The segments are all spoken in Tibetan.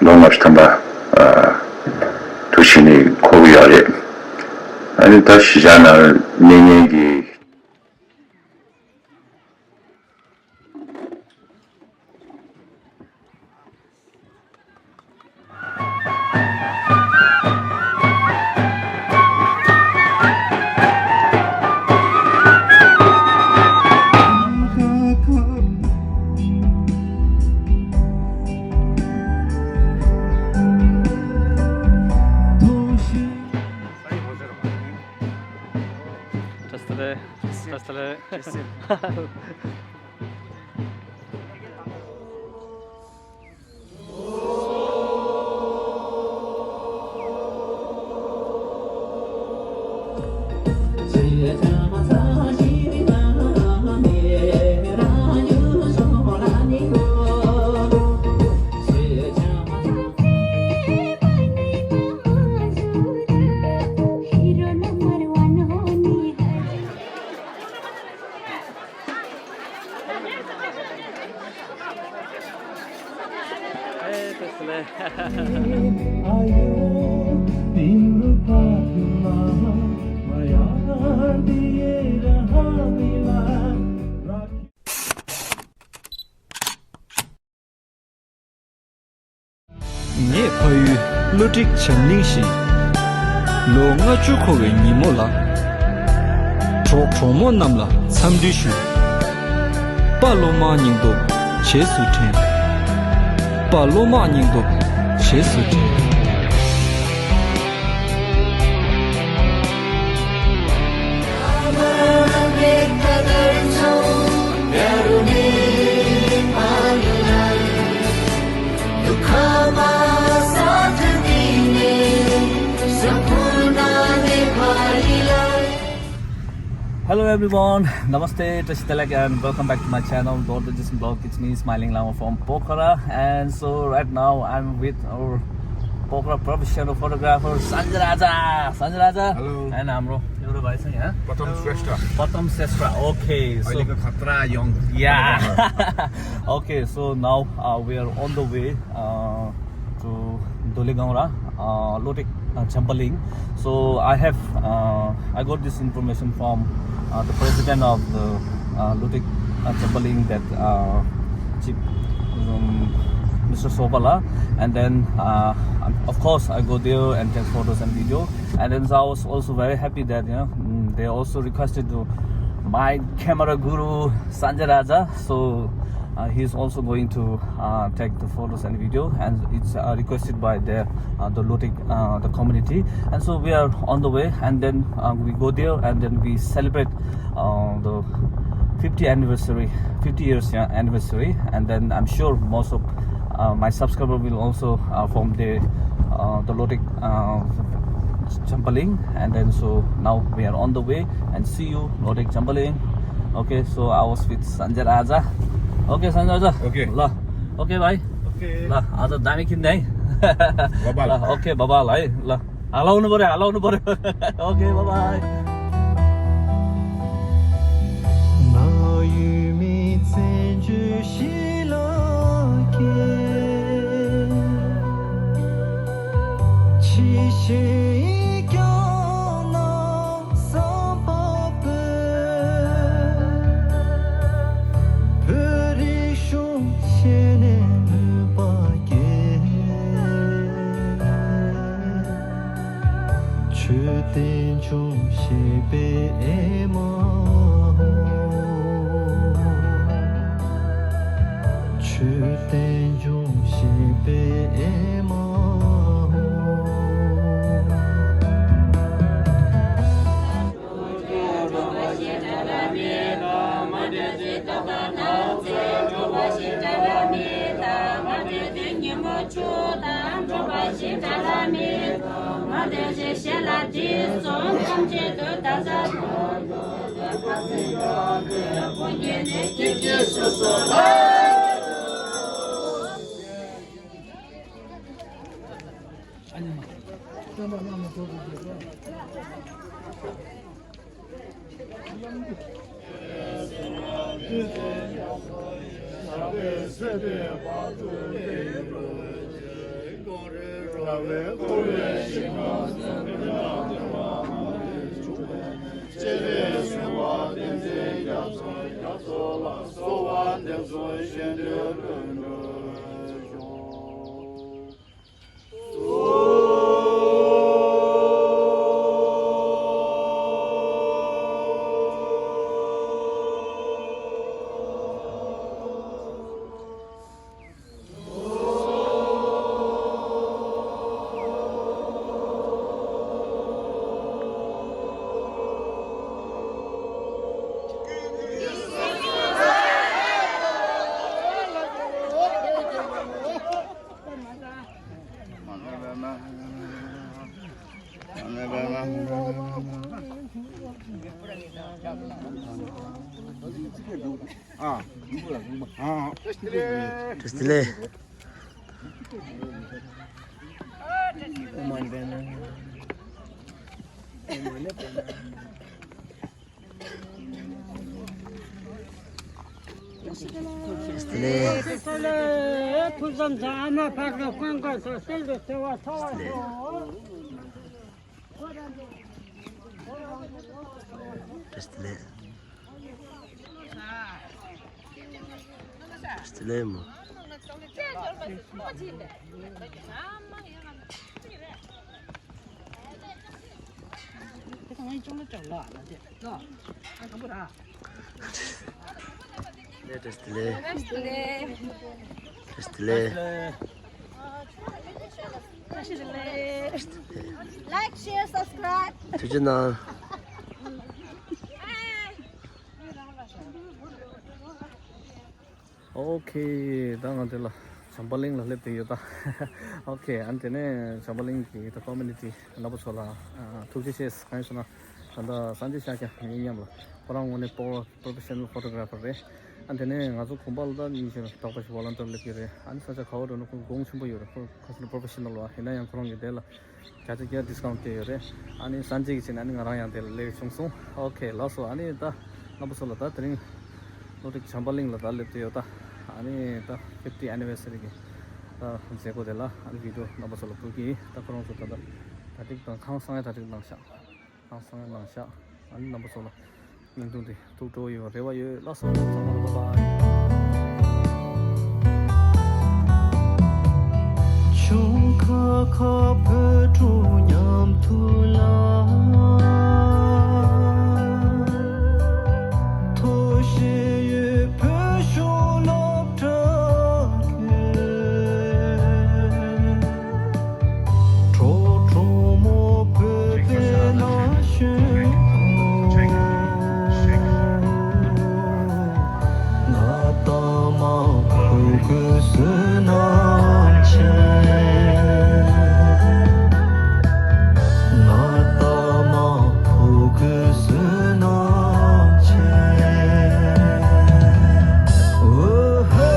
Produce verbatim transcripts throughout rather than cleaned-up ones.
ལོ་ལྔ་བཅུ་ཐམ་པ་དུ་ཕྱིན་ནས་འཁོར་གྱི་ཡོད་རེད། ཨ་ནི་ད་གཞིས་ཆགས་ནང་གནས་མཁན་གྱི། Just today. Just today. ངེད་ཕ་ཡུལ་བློ་གྲོས་བྱམས་གླིང་ཞིག་ལོ་ལྔ་བཅུ་འཁོར་བའི་ཉིན་མོ་ལ། གྲོགས་གྲོགས་མོ་རྣམས་ལ་འཚམས་འདྲི་ཞུ། དཔའ་བློ་མ་སྙིང་སྟོབས་རྗེས་སུ་དྲན། དཔའ་བློ་མ་སྙིང་སྟོབས་རྗེས་སུ་དྲན། Hello everyone, Namaste, Tashi Delek, and welcome back to my channel, Lord Jason Blog. It's me, Smiling Lama from Pokhara. And so right now I'm with our Pokhara professional photographer, Sanjay Raja. Sanjay Raja. Hello. And हाम्रो एउटा भाइ छ यहाँ। प्रथम श्रेष्ठ। प्रथम श्रेष्ठ। Okay, so अहिलेको खतरा young। Yeah। Okay, so now uh, we are on the way uh, to Dholegaonra, uh, Lotek uh, Champaling. So I have uh, I got this information from uh, the president of the uh, Lotek uh, Champaling, that uh, Chief um, Mister Sopala, and then uh, of course I go there and take photos and video. And then so I was also very happy that you know mm, they also requested to my camera guru Sanjay Raja. So uh, he's also going to uh, take the photos and video, and it's uh, requested by the uh, the Lotek uh, the community. And so we are on the way, and then uh, we go there, and then we celebrate uh, the fifty anniversary, fifty years, yeah, anniversary, and then I'm sure most of uh, my subscriber will also uh, from the uh, the Lotek uh, Champaling, and then so now we are on the way, and see you Lotek Champaling. Okay, so I was with Sanjay Raja. Okay, Sanjay Raja. Okay. ल। Okay भाइ। Okay. ल, आज दामी किन्ने है। Bye bye. ल, okay, bye bye है। ल। हल्लाउनु पर्यो, हल्लाउनु पर्यो। Okay, bye bye. ཆོས་རྟེན་འབྱུང་བཞི་པའི་ཨེ་མ་ཧོ། ཆོས་རྟེན་འབྱུང་བཞི་པའི་ཨེ་མ་ཧོ། ཨ། ཨ། བཀྲ་ཤིས་བདེ་ལེགས། བཀྲ་ཤིས་བདེ་ལེགས། ཐུགས་བསམ་བཟང་། ཨ་མ་ཕ་གི་དཀོན་མཆོག་གསུམ་སེམས་ལ་བརྩེ་བ་ཚོགས་པ་ཤོག། བཀྲ་ཤིས་བདེ་ལེགས། བཀྲ་ཤིས་བདེ་ལེགས་མོ། ལས་བཀྲ་ཤིས་བདེ་ལེགས། བཀྲ་ཤིས་བདེ་ལེགས། Like, share, subscribe. ཐུགས་རྗེ་གནང་། ཨོ་ཁེ། ད་ང་དེ་ལ་བྱམས་པ་གླིང་ལ་སླེབས་བསྡད་ཡོད་ད། ཨོ་ཁེ། ཨ་ནི་དེ་ནས་བྱམས་པ་གླིང་གི་ད་ཀོ་མུ་ནི་ཊི་རྣམ་པ་ཚོ་ལ་ཨ་ཐུགས་རྗེ་ཆེ། གང་ཡིན་ཟེར་ན་ད་ལྟ་སངས་རྒྱས་ཤཱཀྱ་ངའི་མཉམ་ལ་ཁོ་རང་དངོས་གནས་པོ་པོ་རོ་ཕེ་ཤ་ནལ་ཕོ་ཊོ་གྷ་ར་ཕར་རེད། ཨ་དེ་ནས་ང་ཚོ་དགོན་པ་ལ་ད་ཉིན་ཤས་ལ་རྟག་པར་ཞིག་ཝོ་ལན་ཊི་ཡར་སླེབས་ཀྱི་རེད། ཨ་ནི་ས་ཆ་ག་བ་འགྲོ་ན་ཁོ་དགོངས་ཆེན་པོ་ཡོད་རེད། ཁོ་ཁ་སང་པོ་རོ་ཕེ་ཤ་ནལ་བ་ཡིན་ན་ཡང་ཁོ་རང་གིས་དེ་ལ་བརྒྱ་ཆ་བརྒྱ་ཌི་སི་ཀའུན་ཊི་སྤྲད་ཡོད་རེད། ཨ་ནི་སངས་རྒྱས་ཀྱི་ཆེད་ནས་ཨ་ནི་ང་རང་ཡང་དེ་ལ་སླེབས་བྱུང་སོང་། ཨོ་ཁེ། ལགས་སོ། ཨ་ནི་ད་རྣམ་པ་ཚོ་ལ་ད་དེ་རིང་བློ་གྲོས་བྱམས་པ་གླིང་ལ་ད་སླེབས་བསྡད་ཡོད་ད། ཨ་ནི་ད་ཕིབ་ཊི་ཨེ་ནི་ཝར་སི་རི་གི་ད་མཛད་སྒོ་དེ་ལ་ཨ་ནི་བི་ཌི་ཡོ་རྣམ་པ་ཚོ་ལ་ཕུལ་གྱི་ཡིན། ད་ཁོ་རང་ཚོ་ད་ད་གྲ་སྒྲིག་དང་ཁང་བཟང་ཡང་གྲ་སྒྲིག་གནང་ཤག་ཁང་བཟང་ཡང་གནང་ཤག་ཨ་ནི་རྣམ་པ་ཚོ་ལ་བརྙན་ཐུང་དེ་ཐུགས་སྤྲོ་ཡོད་རེ་བ་ཡོད། ལགས་སོ། ཚང་མ་ལ་བཱའི་བཱའི། ཆུང་ཁ་ཁ་བོད་ཕྲུག་མཉམ་དུ་ལ། ཐུགས་བཞེས་ཡོད་བོད་གཞུང་སློབ་གྲྭ་ཁྱོན། གྲོགས་གྲོགས་མོ་བོད་པའི་ན་གཞོན། ང་ལྟ་མ་བུ་གུ་བསོད་ནམས་ཆེ། ང་ལྟ་མ་བུ་གུ་བསོད་ནམས་ཆེ། ཨོ་ཧོ།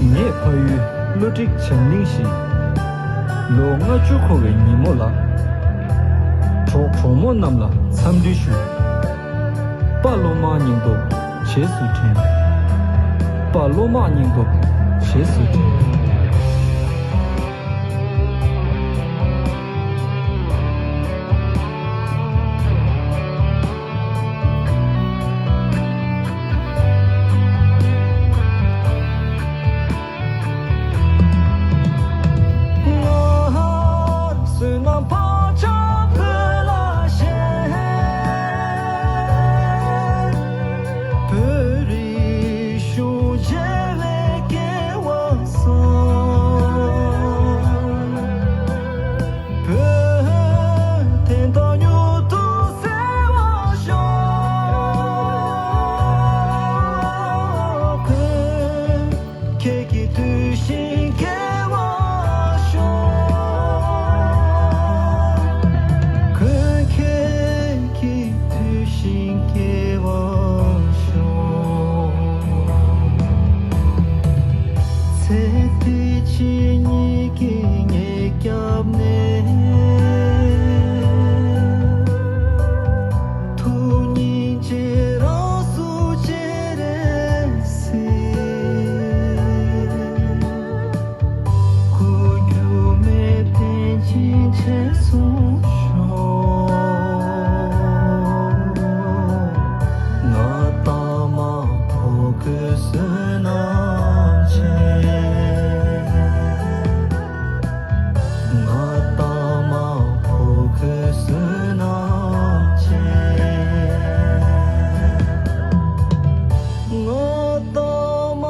ངའི་ཕ་ཡུལ་བློ་གྲོས་བྱམས་གླིང་ཞིག་ལོ་ལྔ་བཅུ་འཁོར་བའི་ཉིན་མོ་ལ། གྲོགས་གྲོགས་མོ་རྣམས་ལ་འཚམས་འདྲི་ཞུ། དཔའ་བློ་མང་སྙིང་སྟོབས་རྗེས་སུ་དྲན། དཔའ་བློ་མང་སྙིང་སྟོབས་རྗེས་སུ་དྲན། ཀྱི་དུས་བཞིན་སྐྱེ་བར་ཤོག། ཀུན་མཁྱེན་གྱི་དུས་བཞིན་སྐྱེ་བར་ཤོག། ཚེ་འདི་ཕྱི་གཉིས་ཀྱི་ཉེན་སྐྱབས་ནས། ཐུགས་སྙིང་རྗེ་རང་སུ་ཅི་རེད་སྲིད། སྐུ་འགྱུར་མེད་བརྟན་ཅིང་ཆེ་སོང་ཤོག། ང་ལྟ་མ་ཕོ་རྒོད་བསོད་ནམས་ཆེ། ང་ལྟ་མ་ཕོ་རྒོད་བསོད་ནམས་ཆེ། ང་ལྟ་མ་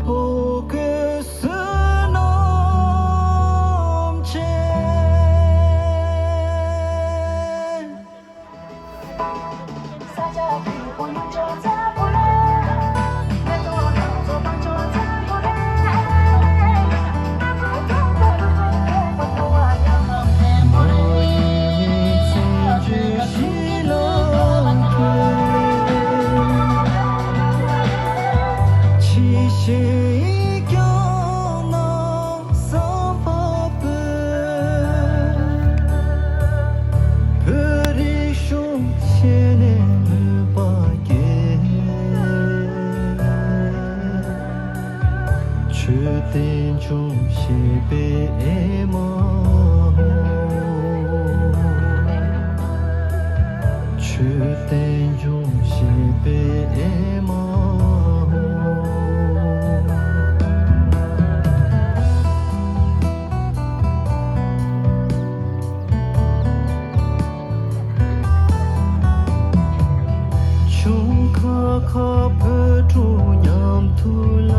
ཕོ་རྒོད་བསོད་ནམས་ཆེ། བོད་རིག་གཞུང་ཆེ་ནས་ལུས་པ་སྐྱེས། ཆོས་རྟེན་འབྱུང་བཞི་པའི་ཨེ་མ་ཧོ། ཆོས་རྟེན་འབྱུང་བཞི་པའི་ཨེ་མ་ཧོ། ཆུང་ཁ་ཁ་བོད་ཕྲུག་མཉམ་དུ་ལ།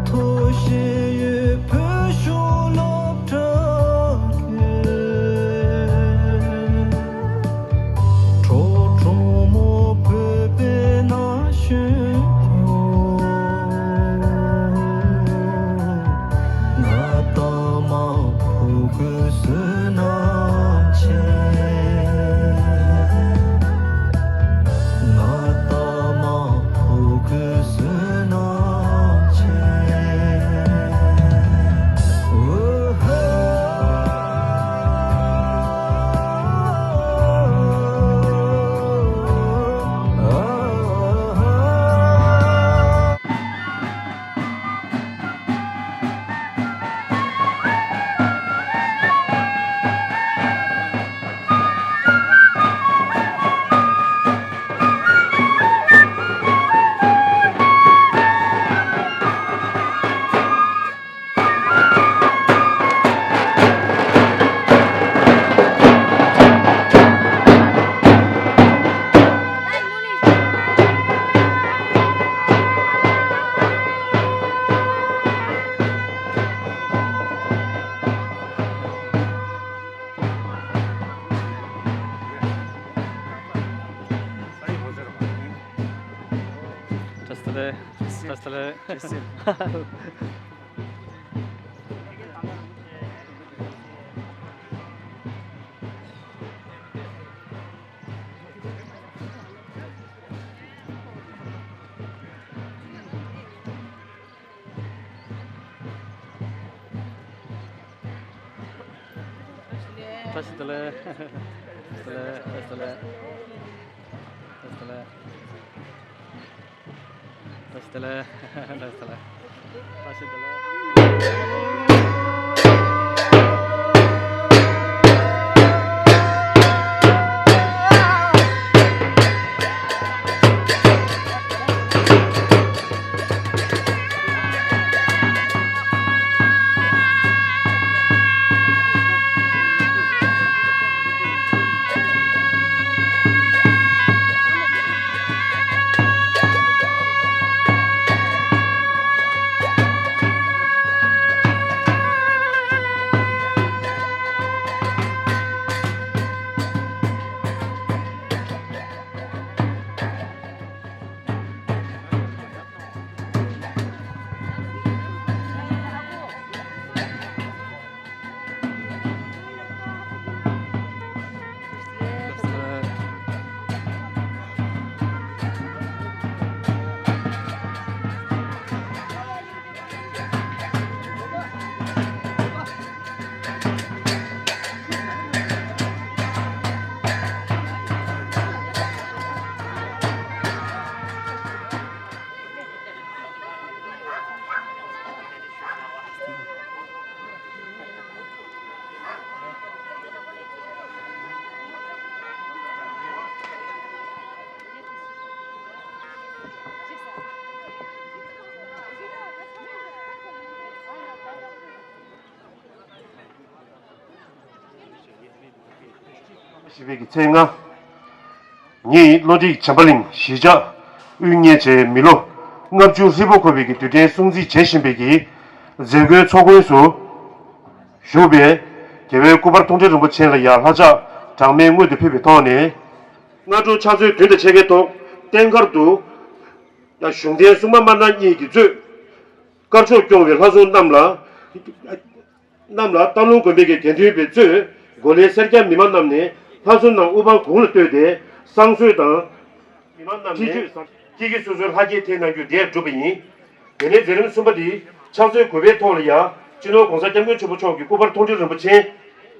ཐུགས་བཞེད་ཡོད་བོད་གཞུང་སློབ་གྲྭ་ཁྱོན། གྲོགས་གྲོགས་མོ་བོད་པའི་ན་གཞོན་ཀུན། ང་ལྟ་མ་ཕོ་རྒོད་བསོད་ནམས་ཆེ། ང་ལྟ་མ་ཕོ་རྒོད་བསོད་ནམས་ཆེ། འོ་ཧོ། བཀྲ་ཤིས་བདེ་ལེགས། བཀྲ་ཤིས་བདེ་ལེགས། བཀྲ་ཤིས་བདེ་ལེགས། བཀྲ་ཤིས་བདེ་ལེགས། བཀྲ་ཤིས་བདེ་ལེགས། བཀྲ་ཤིས་བདེ་ལེགས། བཀྲ་ཤིས་བདེ་ལེགས། བཀྲ་ཤིས་བདེ་ལེགས། བཞི་པའི་གི་ཚེས་ལྔ། ཉིན་བློ་གྲོས་བྱམས་པ་གླིང་གཞིས་ཆགས་དབུ་བརྙེས་རྗེས་མི་ལོ་ལྔ་བཅུ་ཧྲིལ་པོ་འཁོར་བའི་གི་དུས་དྲན་སྲུང་བརྩི་བྱེད་བཞིན་པའི་གི་མཛད་སྒོའི་ཚོགས་མགོན་སུ་བཞུགས་པའི་རྒྱལ་བའི་སྐུ་པར་མཐོང་གྲོལ་རིན་པོ་ཆེ་ལ་ཡང་ལྷ་ཕྱག་གྲངས་མེད་སྔོན་དུ་ཕུལ་བའི་ཐོག་ནས། སྔ་དྲོ་ཕྱག་ཚོད་བདུན་དང་ཕྱེད་ཀའི་ཐོག་རྟེན་མཁར་དུ་ཡང་གཞུང་བསྟེན་སྲུང་མ་དམར་ནག་གཉིས་ཀྱི་གཙོས་དཀར་ཕྱོགས་སྐྱོང་བའི་ལྷ་སྲུང་རྣམས་ལ། རྣམས་ལ་སྟག་ལུང་དགོན་པའི་གི་དགེ་འདུན་པའི་གཙོས་གོ་ལའི་སེར་སྐྱ་མི་མང་རྣམས་ནས་ལྷ་སྲུང་རྣམས་དབུ་འཕང་དགུང་ལ་བསྟོད་དེ་བསང་གསོལ་དང་། མི་མང་རྣམས་ནས་ཁྱེད་ཀྱིས་སོ་སོའི་ལྷ་སྐྱེས་ཐེག་གནང་རྒྱུ་དེ་བསྒྲུབས་པ་ཡིན། དེ་ནས་མཛད་རིམ་གསུམ་པ་འདི་ཕྱག་ཚོད་དགུ་པའི་ཐོག་ལ་ཡང་སྤྱི་ནོར་༸གོང་ས་༸སྐྱབས་མགོན་ཆེན་པོ་མཆོག་གི་སྐུ་པར་མཐོང་གྲོལ་རིན་པོ་ཆེ་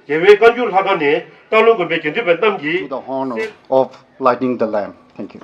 རྒྱལ་བའི་བཀའ་འགྱུར་ལྷ་ཁང་ནས་སྟག་ལུང་དགོན་པའི་དགེ་འདུན་པ་རྣམས་ཀྱིས། To the honor of lighting the lamp. Thank you.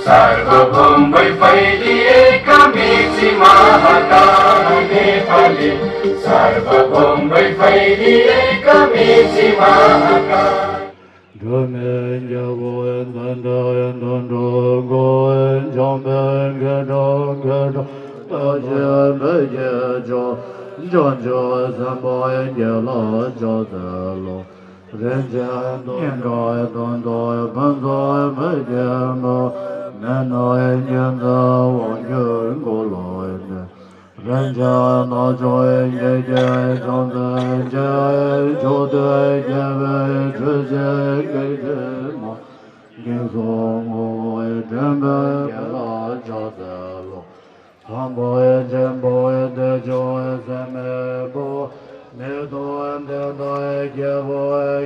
सार्वभौम वैफैली एका मिची महाकाली नेपाली। सार्वभौम वैफैली एका मिची महाकाली। འགྲོ་མེད་རྒྱལ་པོ་མདུན་དུ་འདུ་འགྲོ་མགོན། འཇམ་དཔལ་མཁའ berg གྲོལ་རྟག་གཅིག་བོད་ཀྱི་ཇོ། བྱང་ཆུབ་སེམས་དཔའ་དགེ་ལ་ཕྱག་འཚལ་ལོ། རིན་ཆེན་སྟོང་ཉིད་དང་སྟོང་དང་ཕུན་ཚོགས་བོད་ཀྱི་མོ། མི་ནག་གཉིས་འཛིན་དབང་སྒྱུར་འཁོར་ལོ་ནས། རིན་ཆེན་རྣམ་དག་ཡེ་ཤེས་ཕྱག་འཚལ་རྗེས། མཆོག་ཏུ་དགྱེས་པའི་ཁྲུས་ཀྱི་བགེགས་ཀྱི་མ། ངན་སོང་ངོ་བོ་འདྲེན་པའི་དགེ་ལ་ཕྱག་འཚལ་ལོ། དང་པོ་ཆེན་པོ་བདེ་མཆོག་སྲེད་མེད་པོ། མི་མཐོང་བདེ་བླག་རྒྱལ་པོ་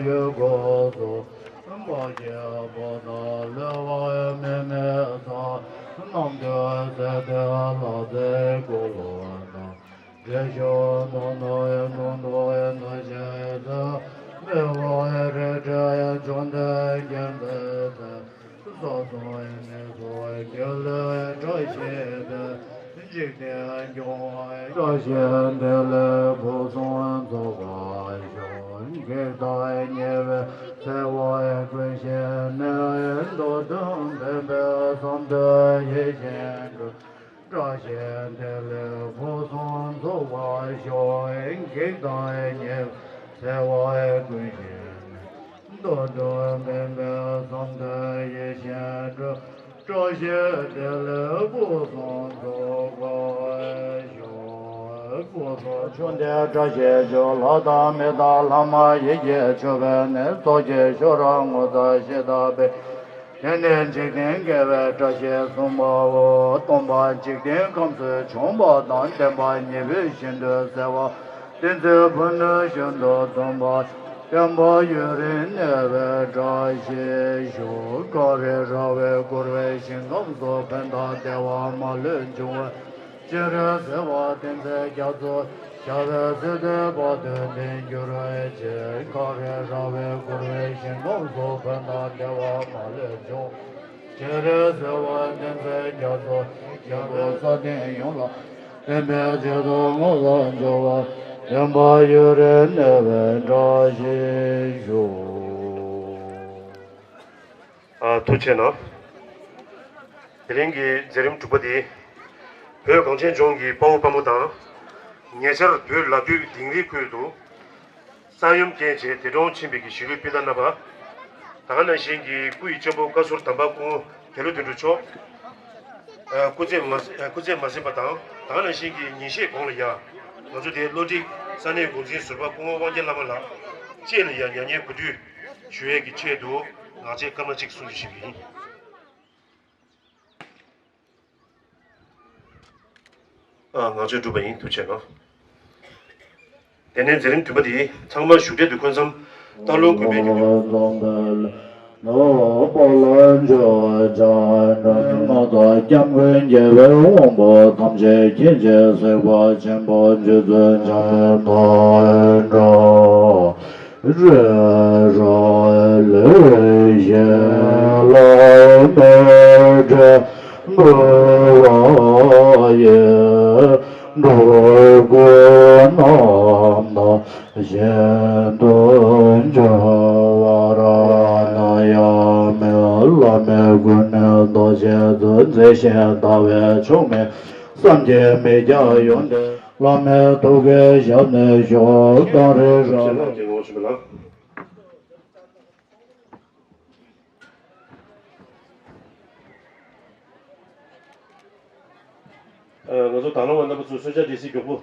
ཡུལ་འཁོར་སོགས། དཔའ་བརྒྱད་པོ་དང་ལུས་དབང་མི་མེད་ཚང་། རྣམ་ཐོས་སྲས་སྡེ་ལྷ་རྫས་འཁོར་ལོ་དང་། འདྲེ་ཤོག་ནོར་ནག་ནོར་མདོག་ནོར་ཤེས་ཚེ། མི་དབང་རི་ཁྲོད་མཆོག་ལྡན་རྒྱལ་མཚན་ཚེ། ས་སྲུང་མི་སྲུང་སྒྱུ་ལུས་བཀྲ་ཤིས་དེ། འཇིག་རྟེན་སྐྱོང་བ་བཀྲ་ཤིས་བདེ་ལེགས་ཕུན་སུམ་ཚོགས་པར་ཤོག། བགེགས་དང་ཉེ་བའི་འཚེ་བ་ཀུན་ཞི་ནས། མདོ་དོན་བདེན་པའི་བསམ་དོན་ཡིད་བཞིན་འགྲུབ། བཀྲ་ཤིས་བདེ་ལེགས་ཕུན་སུམ་ཚོགས་པར་ཤོག། བགེགས་དང་ཉེ་བའི་འཚེ་བ་ཀུན་ཞི་ནས། མདོ་དོན་བདེན་པའི་བསམ་དོན་ཡིད་བཞིན་འགྲུབ། བཀྲ་ཤིས་བདེ་ལེགས་ཕུན་སུམ་ཚོགས་པར་ཤོག། ཕུན་སུམ་ཚོགས་པར་ཤོག། བཀྲ་ཤིས་ཤོག། ལྷ་དང་མི་དང་ལྷ་མ་ཡིན་གྱིས་མཆོད་པའི་གནས། ཚོགས་ཀྱི་ཤོག་ར་ངོ་མཚར་ཞེས་བཏགས་པའི། དེ་ནས་འཇིག་རྟེན་དགེ་བའི་བཀྲ་ཤིས་གསུམ་པའོ། སྟོན་པ་འཇིག་རྟེན་ཁམས་སུ་བྱུང་བ་དང་། བསྟན་པ་ཉེ་བའི་ཞིང་དུ་གསལ་བ། བསྟན་འཛིན་ཕུ་ནུ་ཤིན་ཏུ་འཛོམས་པ། བསྟན་པ་ཡུན་རིང་གནས་པའི་བཀྲ་ཤིས་ཤོག། གངས་རི་ར་བས་བསྐོར་བའི་ཞིང་ཁམས་སུ། ཕན་དང་བདེ་བ་མ་ལུས་འབྱུང་བའི། སྤྱན་རས་གཟིགས་དབང་བསྟན་འཛིན་རྒྱ་མཚོ། ཞབས་པད་སྲིད་མཐའི་བར་དུ་བརྟན་གྱུར་ཅིག། གངས་རི་ར་བས་བསྐོར་བའི་ཞིང་ཁམས་སུ། ཕན་དང་བདེ་བ་མ་ལུས་འབྱུང་། སྤྱན་རས་གཟིགས་དབང་བསྟན་འཛིན་རྒྱ་མཚོ། ཞབས་པད་ས་སྟེང་ཡོངས་ལ། བསྟན་པའི་ཆེད་དུ་ངོ་ལ་འབྱོར་བ། བསྟན་པ་ཡུན་རིང་གནས་པའི་བཀྲ་ཤིས་ཤོག། ཨ། ཐུགས་རྗེ་གནང་། དེ་རིང་གི་མཛད་རིམ་དྲུག་པ་དེ། བོད་གངས་ཅན་ལྗོངས་ཀྱི་དཔའ་བོ་དཔའ་མོ་དང་། ཉེ་ཆར་བོད་ལ་སྟོད་དིང་རི་ཁུལ་དུ་ས་ཡོམ་རྐྱེན་བྱས་འདས་གྲོངས་ཕྱིན་པའི་གི་གཞིས་ལུས་སྤུན་ཟླ་རྣམ་པ། ད་ག་ནང་བཞིན་གྱི་སྐུ་ཡི་གཅེན་པོ་བཀའ་ཟུར་དམ་པ་སྐུ་ངོ་དོན་གྲུབ་དོན་གྲུབ་མཆོག། ཨ། སྐུ་ཚེ་མ་ཨ། སྐུ་ཚེ་མ་ཟིན་པ་དང་། ད་ག་ནང་བཞིན་གྱི་ཉིན་ཤས་གོང་ལ་ཡང་ང་ཚོ་དེ་བློ་གྲོས་ས་གནས་འགོ་འཛིན་ཟུར་པ་སྐུ་ངོ་དབང་རྒྱལ་བླ་མ་ལགས་བཅས་ལ་ཡང་མྱ་ངན་གུས་འདུད་ཞུ་ཡས་ཀྱི་ཆེད་དུ་ངག་བཅད་སྐར་མ་གཅིག་གསུང་རྒྱུ་ཞུས་པ་ཡིན། ཨ། ངག་བཅད་གྲུབ་པ་ཡིན། ཐུགས་རྗེ་གནང་། དེ་ནས་མཛད་རིམ་བདུན་པ་དེ་ཚང་མ་བཞུགས་གྲལ་དུ་འཁོད་མཚམས། སྟག་ལུང་དགོན་པའི་དགེ་འདུན། ནོར་བུ་ལ་འཇུག་བྱ་འགྲོ་མ་དང་སྐྱབས་མགོན་རྒྱལ་བའི་དབང་པོ་ཐམས་ཅད་མཁྱེན་ཅིང་གཟིགས་པ་ཆེན་པོ་རྗེ་བཙུན་བྱམས་པ་དང་འགྲོ་རེ་ར་ལས་ཞེས་བླ་མའི་འབྲས་བུ་བ་ཡི་འགྲོ་ཀུན་རྣམས་དང་། གཞན་དུ་འགྱུར་བ་ར་ན་ཡང་མེད། བླ་མའི་སྐུ་ནི་རྡོ་རྗེ་བདུད་རྩི་བཞིན་དག་པས་ཆོག་མིན་བསམ་གྱིས་མི་ཁྱབ་ཡོན་ཏན་བླ་མའི་ཐུགས་ཀའི་ཞབས་ནས་ཞུགས། གཏང་རེ་ར། ང་ཚོ་དང་བླངས་པ་རྣམ་པ་ཚོས་གསོལ་ཇ་སྒྲིལ་སའི་མགྱོགས་པོ།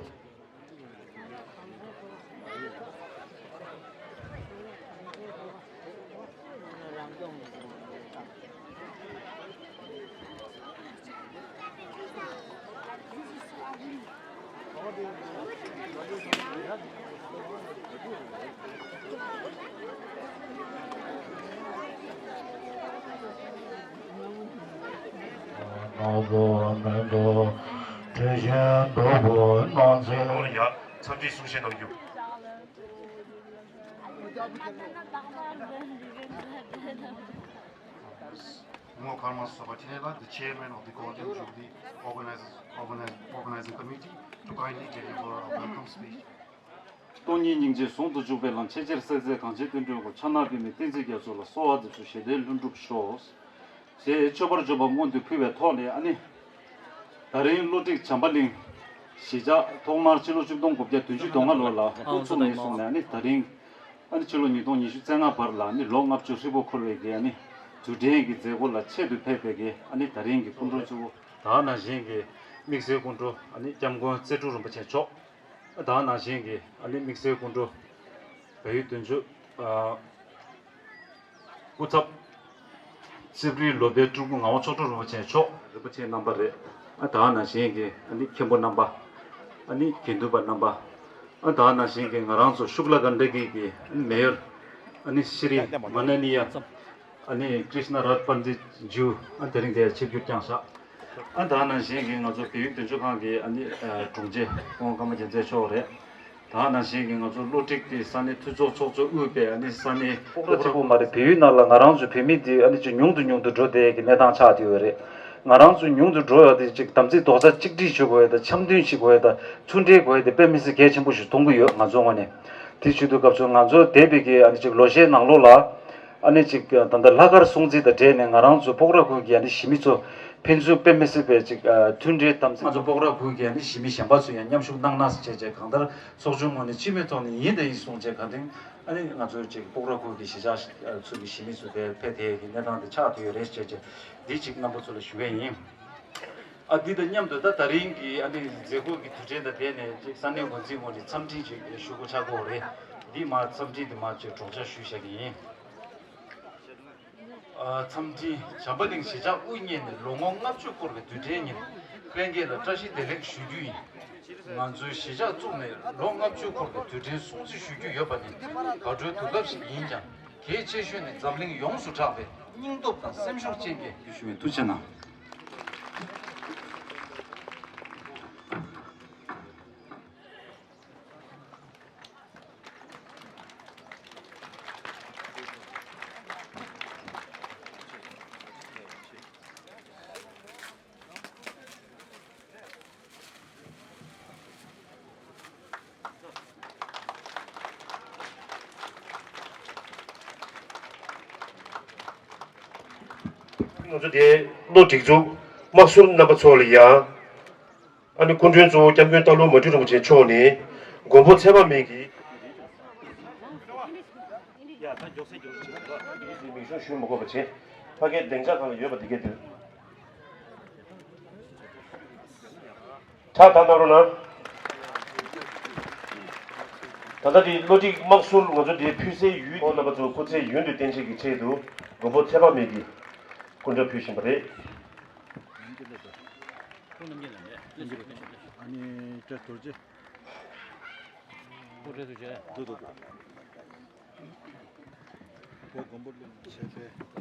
ནག་པོ་མེ་ཏོག་དྲི་ཞིམ་བདུག་སྤོས་སྣང་མཛད། ཡ། འཚམས་འདྲིའི་གསུང་བཤད་གནང་རྒྱུ། Ngo Karma Soba Thela, the chairman of the Golden Jubilee Organizers, Organize- Organizing Committee, to kindly deliver a welcome speech. སྟོང་ཉིད་སྙིང་རྗེ་ཟུང་དུ་འཇུག་པའི་ལམ། ཆེས་ཆེར་གསལ་མཛད་གངས་ཅན་སྐྱེ་འགྲོའི་སྒོ། ཕྱག་ན་པདྨོ་བསྟན་འཛིན་རྒྱ་མཚོ་ལ། གསོལ་བ་འདེབས་སོ་ཞི་བདེའི་ལྷུན་གྲུབ་ཤོག་ཞེས་མཆོད་པར་བརྗོད་པ་སྔོན་དུ་ཕུལ་བའི་ཐོག་ནས། ཨ་ནི་ད་རིང་བློ་གྲོས་བྱམས་པ་གླིང་གཞིས་ཆགས་ཐོག་མར་ཕྱི་ལོ་ཆིག་སྟོང་དགུ་བརྒྱ་བདུན་ཅུ་དོན་ལྔ་ལོ་ལ་དབུ་ཚུགས་ནས་བཟུང་ནས། ཨ་ནི་ད་རིང་ཨ་ནི་ཕྱི་ལོ་ཉིས་སྟོང་ཉི་ཤུ་རྩ་ལྔ་བར་ལ་ཨ་ནི་ལོ་ལྔ་བཅུ་ཧྲིལ་པོ་འཁོར་བའི་གི་ཨ་ནི་དུས་དྲན་གྱི་མཛད་སྒོ་ལ་ཆེད་དུ་ཕེབས་པའི་གི་ཨ་ནི་ད་རིང་གི་སྐུ་མགྲོན་གཙོ་བོ། ད་ག་ནང་བཞིན་གྱི་དམིགས་བསལ་སྐུ་མགྲོན་ཨ་ནི་སྐྱབས་མགོན་རྩེ་སྤྲུལ་རིན་པོ་ཆེ་མཆོག་ད་ག་ནང་བཞིན་གྱི་ཨ་ནི་དམིགས་བསལ་སྐུ་མགྲོན་བལ་ཡུལ་དོན་གཅོད་ཨ་སྐུ་ཚབ་རྩིབ་རིའི་ལོ་པཎ་སྤྲུལ་སྐུ་ངག་དབང་ཆོས་སྒྲོན་རིན་པོ་ཆེ་མཆོག་རིན་པོ་ཆེ་རྣམ་པ་རེད། ཨ་ད་ག་ནང་བཞིན་གྱི་ཨ་ནི་མཁན་པོ་རྣམ་པ། ཨ་ནི་དགེ་འདུན་པ་རྣམ་པ། ཨ་ད་ག་ནང་བཞིན་གྱི་ང་རང་ཚོ་ཤུག་ལ་གན་ཌ་གི་གི་མེ་ཡོར། ཨ་ནི་ཤྲི་མ་ན་ནི་ཡ། ཨ་ནི་ཀྲིཤ་ན་རཱ་ཇ་པན་ཌི་ཏ་ཇུ། ཨ་དེ་རིང་དེ་ཆིབས་བསྒྱུར་བསྐྱངས་ཤག་ཨ་ད་ག་ནང་བཞིན་གྱི་ང་ཚོ་བལ་ཡུལ་དོན་གཅོད་ཁང་གི་ཨ་ནི་དྲུང་ཆེ་སྐུ་ངོ་ཀརྨ་རྒྱལ་མཚན་མཆོག་རེད། ད་ག་ནང་བཞིན་གྱི་ང་ཚོ་བློ་གྲོས་ཀྱི་ས་གནས་འཐུས་ཚོགས་ཚོགས་གཙོ་དབུས་པའི་ཨ་ནི་ས་གནས་སྤོག་ར་གཅིག་པུ་མ་རེད། བལ་ཡུལ་ནང་ལ་ང་རང་ཚོ་བོད་མི་འདི་ཨ་ནི་ཅིག་ཉུང་དུ་ཉུང་དུ་འགྲོ་བསྡད་ཀྱི་གནས་སྟངས་ཆགས་བསྡད་ཡོད་རེད། ང་རང་ཚོ་ཉུང་དུ་འགྲོ་ཡག་དེ་ཅིག་དམ་ཚིག་རྡོག་རྩ་གཅིག་སྒྲིལ་བྱེད་དགོས་ཡ་དང་འཆམ་མཐུན་བྱེད་དགོས་ཡ་དང་ཚུལ་འབྲེལ་དགོས་ཡ་དེ་དཔེ་མི་སྲིད་གལ་ཆེན་པོ་ཞིག་མཐོང་གི་ཡོད་ང་ཚོའི་ངོས་ནས། དེ་བྱེད་དུས་སྐབས་སུ་ང་ཚོ་འདས་པའི་གི་ཨ་ནི་ཅིག་ལོ་ཤས་ནང་ལོགས་ལ། ཨ་ནི་ཅིག་ད་ལྟ་ལྷག་དཀར་སྲུང་བརྩི་དང་འབྲེལ་ནས་ང་རང་ཚོ་སྤོག་ར་ཁུལ་གྱི་ཨ་ནི་གཞིས་མི་ཚོ་ཕན་ཚུན་དཔེ་མི་སྲིད་པའི་ཅིག་མཐུན་སྒྲིལ་དམ་ཚིག་ང་ཚོ་སྤོག་ར་ཁུལ་གྱི་ཨ་ནི་གཞིས་མི་གཞན་པ་ཚོ་ཡང་མཉམ་ཞུགས་གནང་ན་བྱས་བྱས་གང་ལྟར་ཚོགས་ཆུང་ངོས་ནས་སྤྱི་མོས་ཐོག་ནས་ཡིན་དང་ཡིན་གསུངས་བྱས་གང་དྲན་ཨ་ནི་ང་ཚོའི་ཅིག་སྤོག་ར་ཁུལ་གྱི་གཞིས་ཆགས་ཚོ་གི་གཞིས་མི་ཚོ་དེ་ཕེབས་དེ་གི་གནས་སྟངས་དེ་ཆགས་བསྡད་ཡོད་རེད་བྱས་བྱས་འདི་ཅིག་རྣམ་པ་ཚོ་ལ་ཞུ་གི་ཡིན། ཨ་འདི་དང་མཉམ་དུ་ད་ད་རིང་གི་ཨ་ནི་མཛད་སྒོ་གི་དུས་དྲན་དང་འབྲེལ་ནས་ཅིག་ས་གནས་འགོ་འཛིན་ངོས་ནས་འཚམས་འཕྲིན་ཅིག་ཞུ་དགོས་ཆགས་ཀྱི་ཡོད་རེད། འདི་མར་འཚམས་འཕྲིན་འདི་མར་ཅིག་སྒྲོག་སྦྱང་ཞུས་བཞག་གི་ཡིན། ཨ་འཚམས་འཕྲིན་བྱམས་པ་གླིང་གཞིས་ཆགས་དབུ་བརྙེས་ནས་ལོ་ངོ་ལྔ་བཅུ་འཁོར་བའི་དུས་དྲན་ཉིན་ལྷན་རྒྱས་ལ་བཀྲ་ཤིས་བདེ་ལེགས་ཞུ་རྒྱུ་ཡིན། ང་ཚོའི་གཞིས་ཆགས་བཙུགས་ནས་ལོ་ལྔ་བཅུ་འཁོར་བའི་དུས་དྲན་སྲུང་བརྩི་ཞུ་རྒྱུ་ཡོད་པ་ནི་དགའ་སྤྲོའི་དུས་སྐབས་ཤིག་ཡིན་ཀྱང་གལ་ཆེ་ཤོས་ནི་འཛམ་གླིང་ཡོངས་སུ་གྲགས་པའི་སྙིང་སྟོབས་དང་སེམས་ཤུགས་ཅན་གྱི་ཞུ་བའི་ཐུགས་རྗེ་གནང་། ང་ཚོ་དེ་བློ་སྒྲིག་འཛུགས་དམག་ཟུར་རྣམ་པ་ཚོ་ལ་ཡང་། ཨ་ནི་སྐུ་མགྲོན་གཙོ་བོ་སྐྱབས་མགོན་སྟག་ལུང་མ་སྤྲུལ་རིན་པོ་ཆེ་མཆོག་ནས་མགོན་པོ་ཚེ་དཔག་མེད་ཀྱི་མིང་གཞུང་ཞུ་མ་དགོས་པ་བྱས། ཕ་གིའི་སྡིངས་ཆ་སྒང་ལ་ཡོད་པ་འདི་གས་འདུག་ཁྲ་ཐག་གནང་རོགས་གནང་། ད་ལྟ་འདི་བློ་སྒྲིག་དམག་ཟུར་ང་ཚོ་འདིའི་ཕུལ་སའི་ཡུལ་ཁོང་རྣམ་པ་ཚོ་སྐུ་ཚེ་ཡུན་དུ་བརྟན་ཅིག་གི་ཆེད་དུ་མགོན་པོ་ཚེ་དཔག་མེད་ཀྱི་སྐུ་འདྲ་ཕུལ་བཞིན་པ་རེད། ཨ་ནི་བཀྲ་རྡོ་རྗེ། ཨོ་རེད་འདུག་བྱས། འདུག་འདུག་འདུག་བོད་མགོན་པོ་གླིང་ནས་ཆེད་ཕེབས།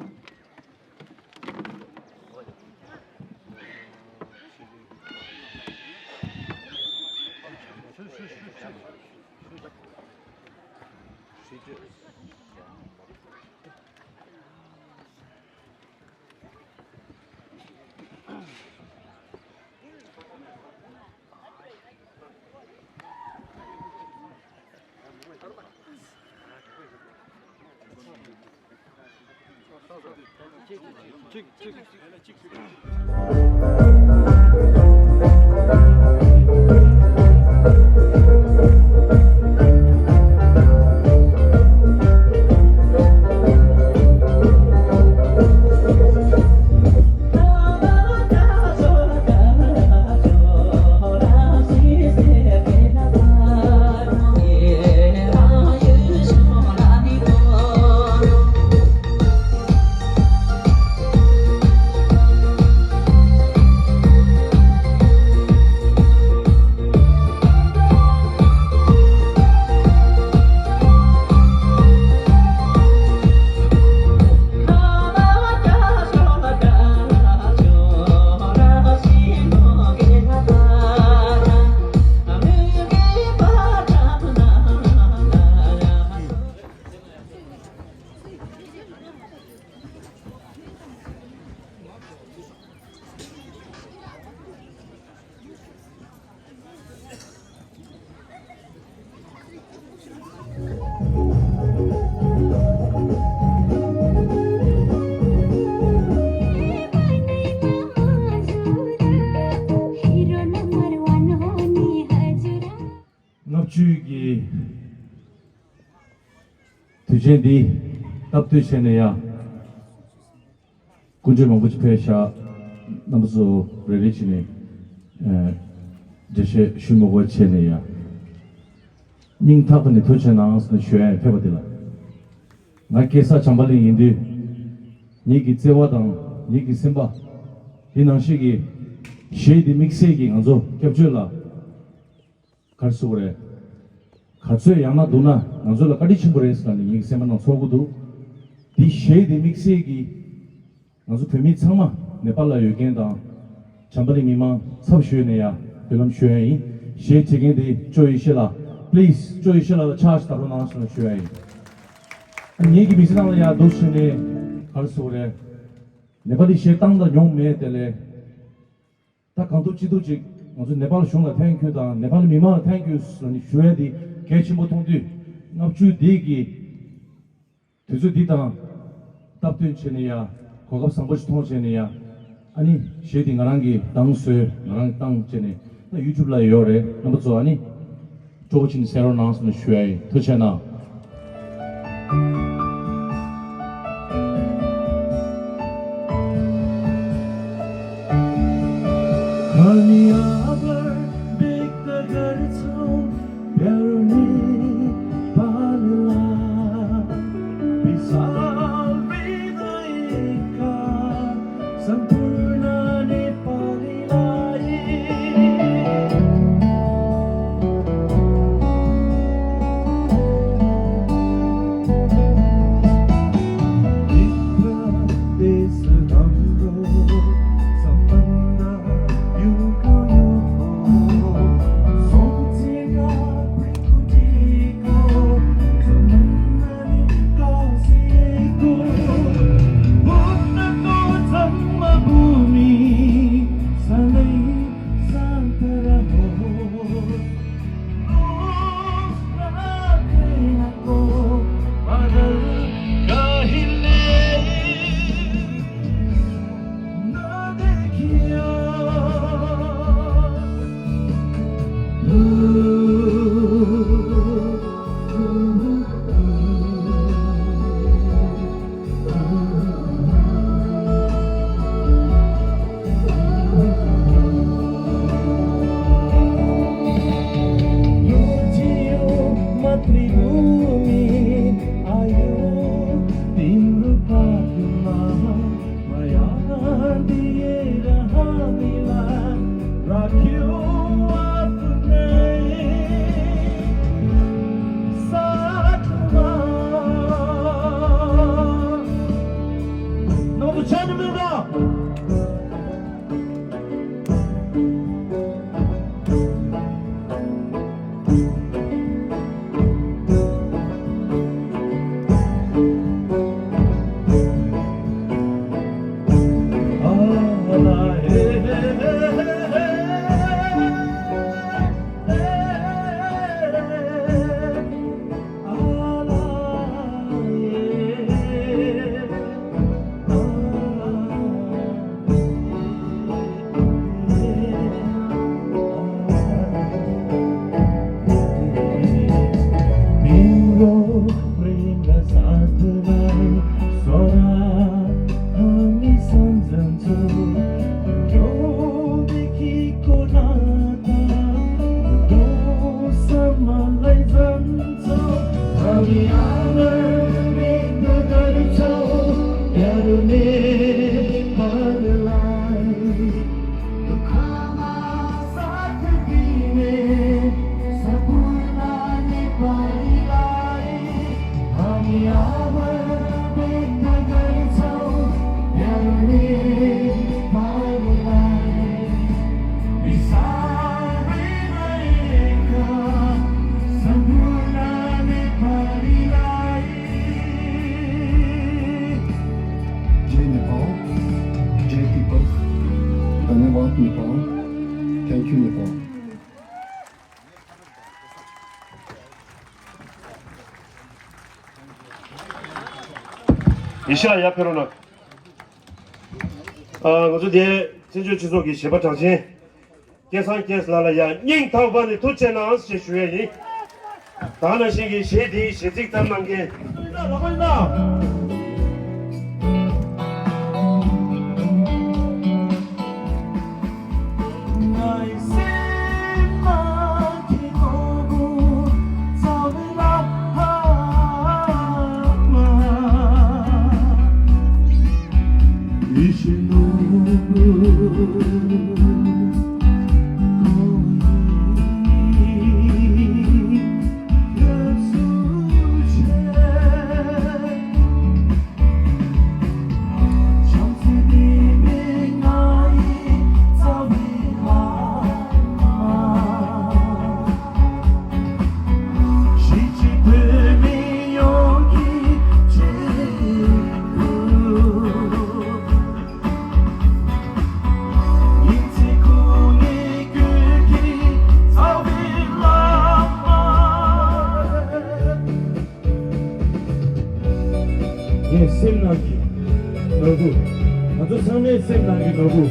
ལྔ་བཅུའི་གི་དུས་ཆེན་འདི་སྟབས་བསྟུན་བྱས་ནས་ཡ། སྐུ་མགྲོན་མང་པོ་ཅིག་ཕེབས་ཤག་རྣམ་པ་ཚོ་རེ་རེ་བྱས་ནས་ཨ་འགྲེལ་བཤད་ཞུ་མི་དགོས་བྱས་ནས་ཡ། སྙིང་ཐག་པ་ནས་ཐུགས་རྗེ་གནང་ཟེར་ནས་ཞུ་ཡ་ཡིན། ཕེབས་པ་འདི་ལ། ང་སྐྱེས་ས་བྱམས་པ་གླིང་ཡིན་དུས། ངེད་ཀྱི་བརྩེ་བ་དང་ངེད་ཀྱི་སེམས་པ། འདི་ནང་བཞིན་གྱི་གཞས་འདི་དམིགས་བསལ་གྱིས་ང་ཚོ་སྐྱབས་བཅོལ་ལ། ག་རེ་ཟེར་དགོས་རེད། ག་ཚོད་ཡག་ན་སྡུག་ན་ང་ཚོ་ལ་བཀའ་དྲིན་ཆེན་པོ་རེད་ཟེར་ནས་ངེད་ཀྱི་སེམས་པ་ནང་ཚོར་གྱི་འདུག་འདི་གཞས་འདི་དམིགས་བསལ་གྱིས་ང་ཚོ་བོད་མི་ཚང་མ་ནེ་པཱལ་ལ་ཡོད་མཁན་དང་། བྱམས་པ་གླིང་མི་མང་ཚབ་ཞུས་ནས་ཡ་འབུལ་ལམ་ཞུ་ཡ་ཡིན། གཞས་བྱེད་མཁན་དེ་ཅོ་ཡེ་ཤེས་ལགས། པི་ལི་སི་ཅོ་ཡེ་ཤེས་ལགས་ལ་ཕྱག་ཞིག་བརྡབ་རོགས་གནང་ཞེས་ཞུ་ཡ་ཡིན། ངེད་ཀྱི་མི་ཚེ་ནང་ལ་ཡ་འདུག་བྱས་ནས་ག་རེ་ཟེར་དགོས་རེད། ནེ་པཱ་ལི་གཞས་བཏང་དང་མྱོང་མེད་དེ་ལས། ད་གང་ཐུབ་ཅི་ཐུབ་ཅིག་ང་ཚོ་ནེ་པཱལ་གཞུང་ལ་ཐེངས་ཁྱོད་དང་ནེ་པཱལ་མི་མང་ལ་ཐེངས་ཁྱོད་ཟེར་ནས་ཞུ་ཡ་དེ་གལ་ཆེན་པོ་མཐོང་དུས། ལྔ་བཅུ་འདི་གི་དུས་ཚོད་འདི་དང་སྟབས་བསྟུན་བྱས་ནས་ཡ། གོ་སྐབས་བཟང་པོ་ཞིག་མཐོང་བྱས་ནས་ཡ། ཨ་ནི་གཞས་འདི་ང་རང་གིས་གདངས་བཟོས། ང་རང་གིས་བཏང་བྱས་ནས། ད་ཡུ་ཊུབ་ལ་ཡོད་རེད། རྣམ་པ་ཚོ་ཨ་ནི། སྤྲོ་བོ་ཕྱིན་གསན་རོགས་གནང་ཟེར་ནས་ཞུ་ཡ་ཡིན། ཐུགས་རྗེ་གནང་། Thank you, Nepal. ཡེ་ཤེས་ལགས་ཡར་ཕེབས་རོགས་གནང་། ཨ། ང་ཚོ་དེ་བཙན་བྱོལ་སྤྱི་ཚོགས་ཀྱི་གཞས་པ་གྲགས་ཅན་སྐལ་བཟང་སྐྱིད་ལགས་ལ་ཡང་སྙིང་ཐག་པ་ནས་ཐུགས་རྗེ་གནང་ཞེས་ཞུ་ཡས་ཡིན། ད་ནང་བཞིན་གྱི་གཞས་འདིའི་གཞས་ཚིག་བཏབ་གནང་མཁན། ངའི་སེམས་ནང་གི་ནོར་བུ། ང་ཚོ་ཚང་མའི་སེམས་ནང་གི་ནོར་བུ།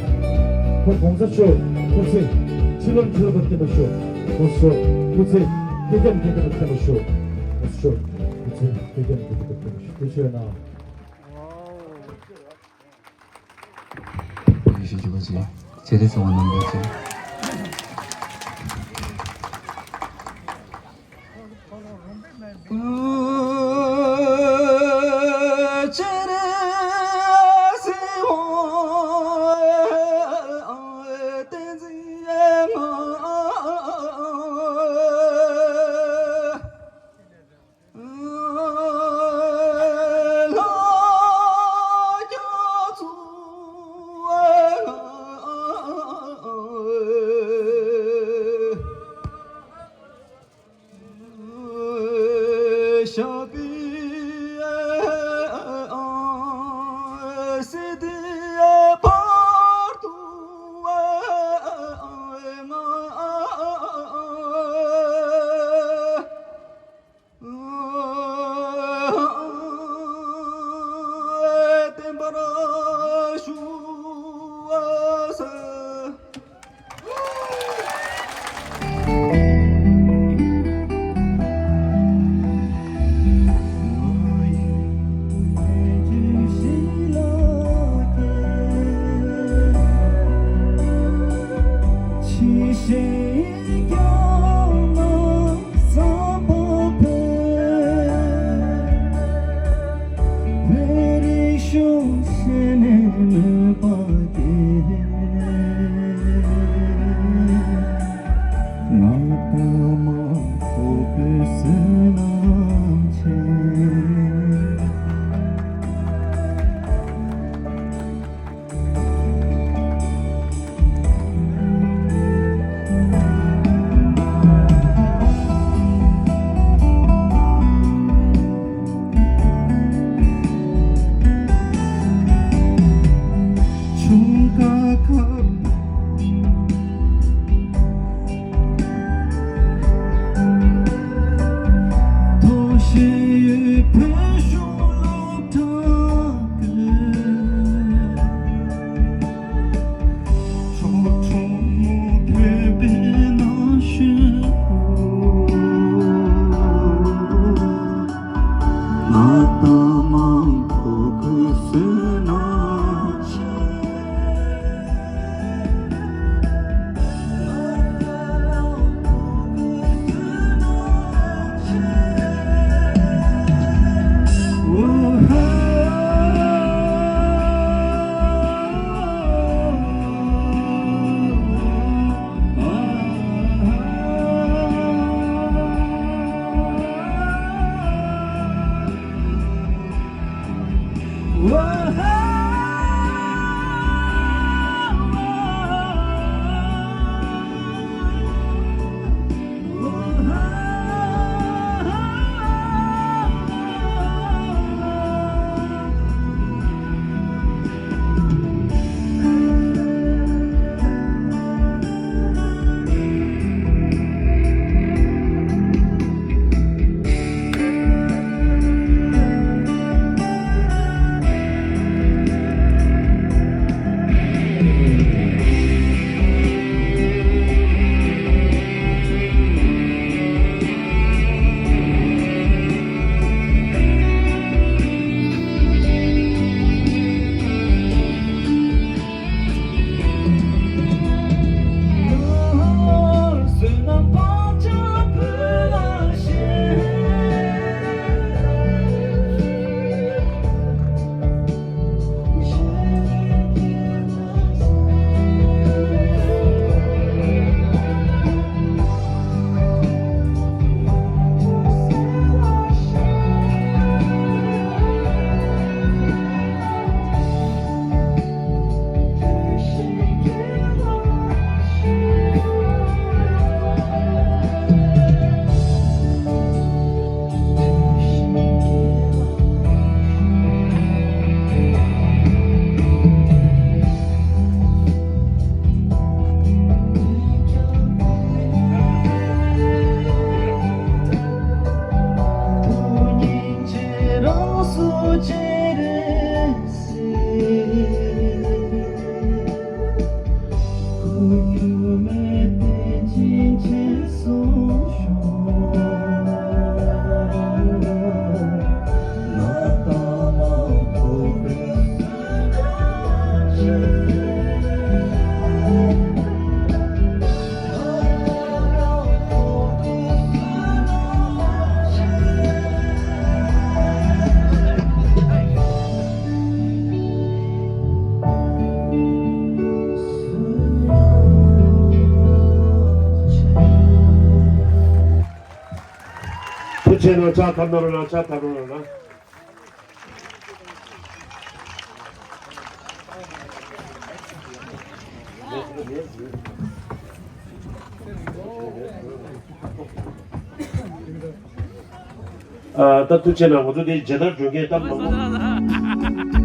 ཁོ་༸གོང་ས་མཆོག་སྐུ་ཚེ་ཕྱི་ལོ་འཕྲོ་བརླག་པ་བརྟན་པར་ཤོག །༸གོང་ས་མཆོག་སྐུ་ཚེ་བསྐལ་བརྒྱར་བརྟན་པར་བརྟན་པར་ཤོག །༸གོང་ས་མཆོག་སྐུ་ཚེ་བསྐལ་བརྒྱར་བརྟན་པར་བརྟན་པར་ཤོག །ཐུགས་རྗེ་གནང་། ཡེ་ཤེས་ཀྱི་བ་ཅན། ཇེ་རེ་ཚང་བ་རྣམ་པ་ཅན། ཆེ་ནང་ཕྱག་ཐར་གནང་རོགས་གནང་། ཕྱག་ཐར་རོགས་གནང་། ཨ། ད་ཐུགས་རྗེ་གནང་། ང་ཚོ་འདི་མཇལ་དར་སྒྲོན་མཁན་ད་མང་པོ།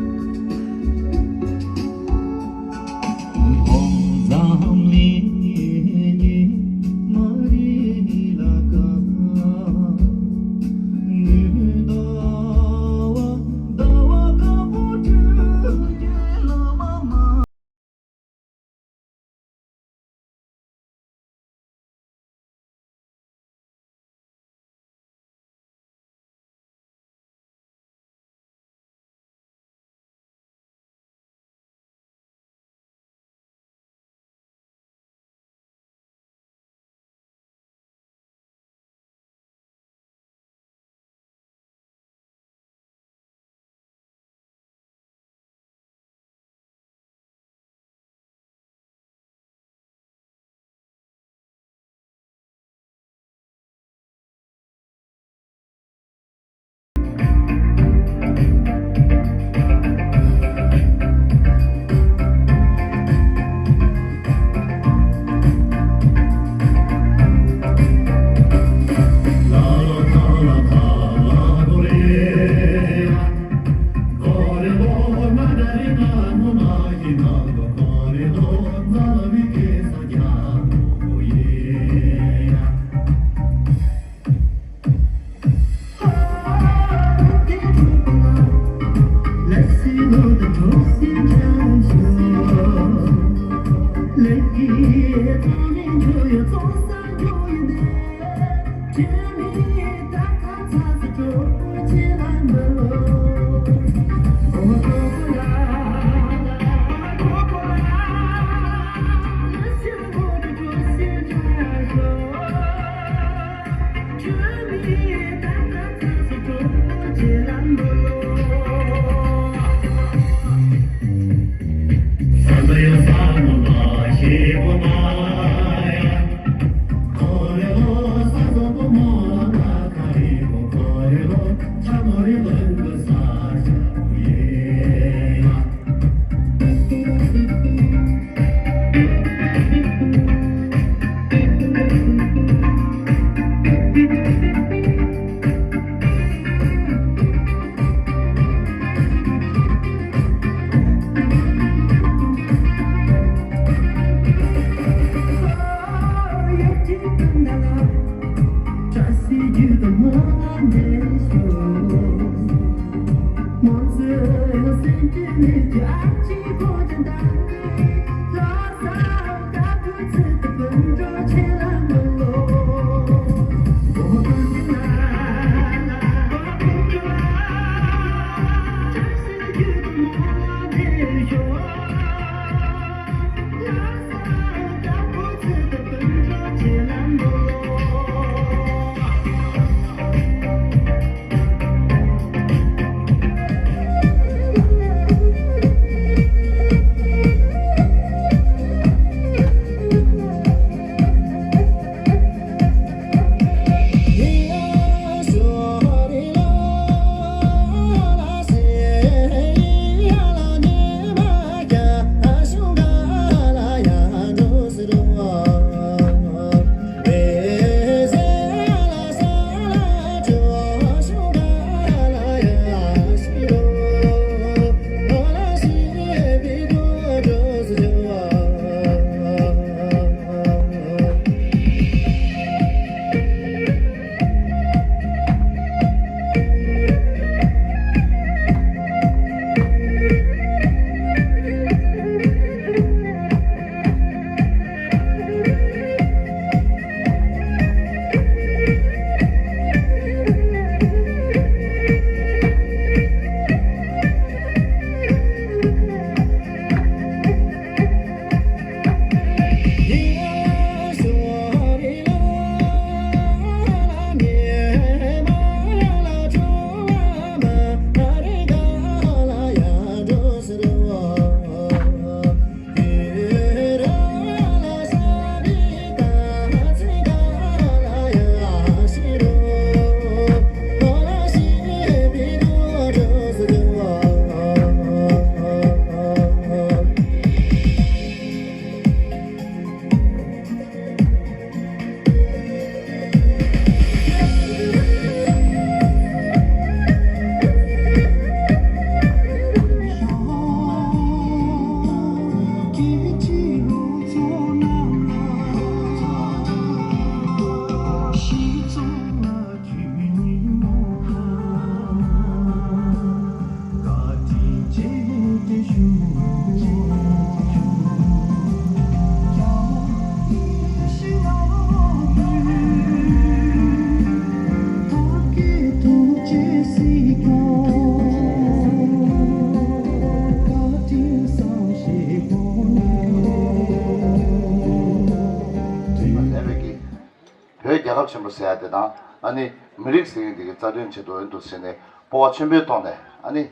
རྒྱལ་ཁབ་ཆེན་པོ་ཟེར་ཡ་དེ་དང་ཨ་ནི་མི་རིགས་ཟེར་མཁན་དེ་གི་རྩ་དོན་ཆེད་དུ་འོས་འདུག་ཟེར་ནས་སྤོབས་པ་ཆེན་པོའི་ཐོག་ནས་ཨ་ནི་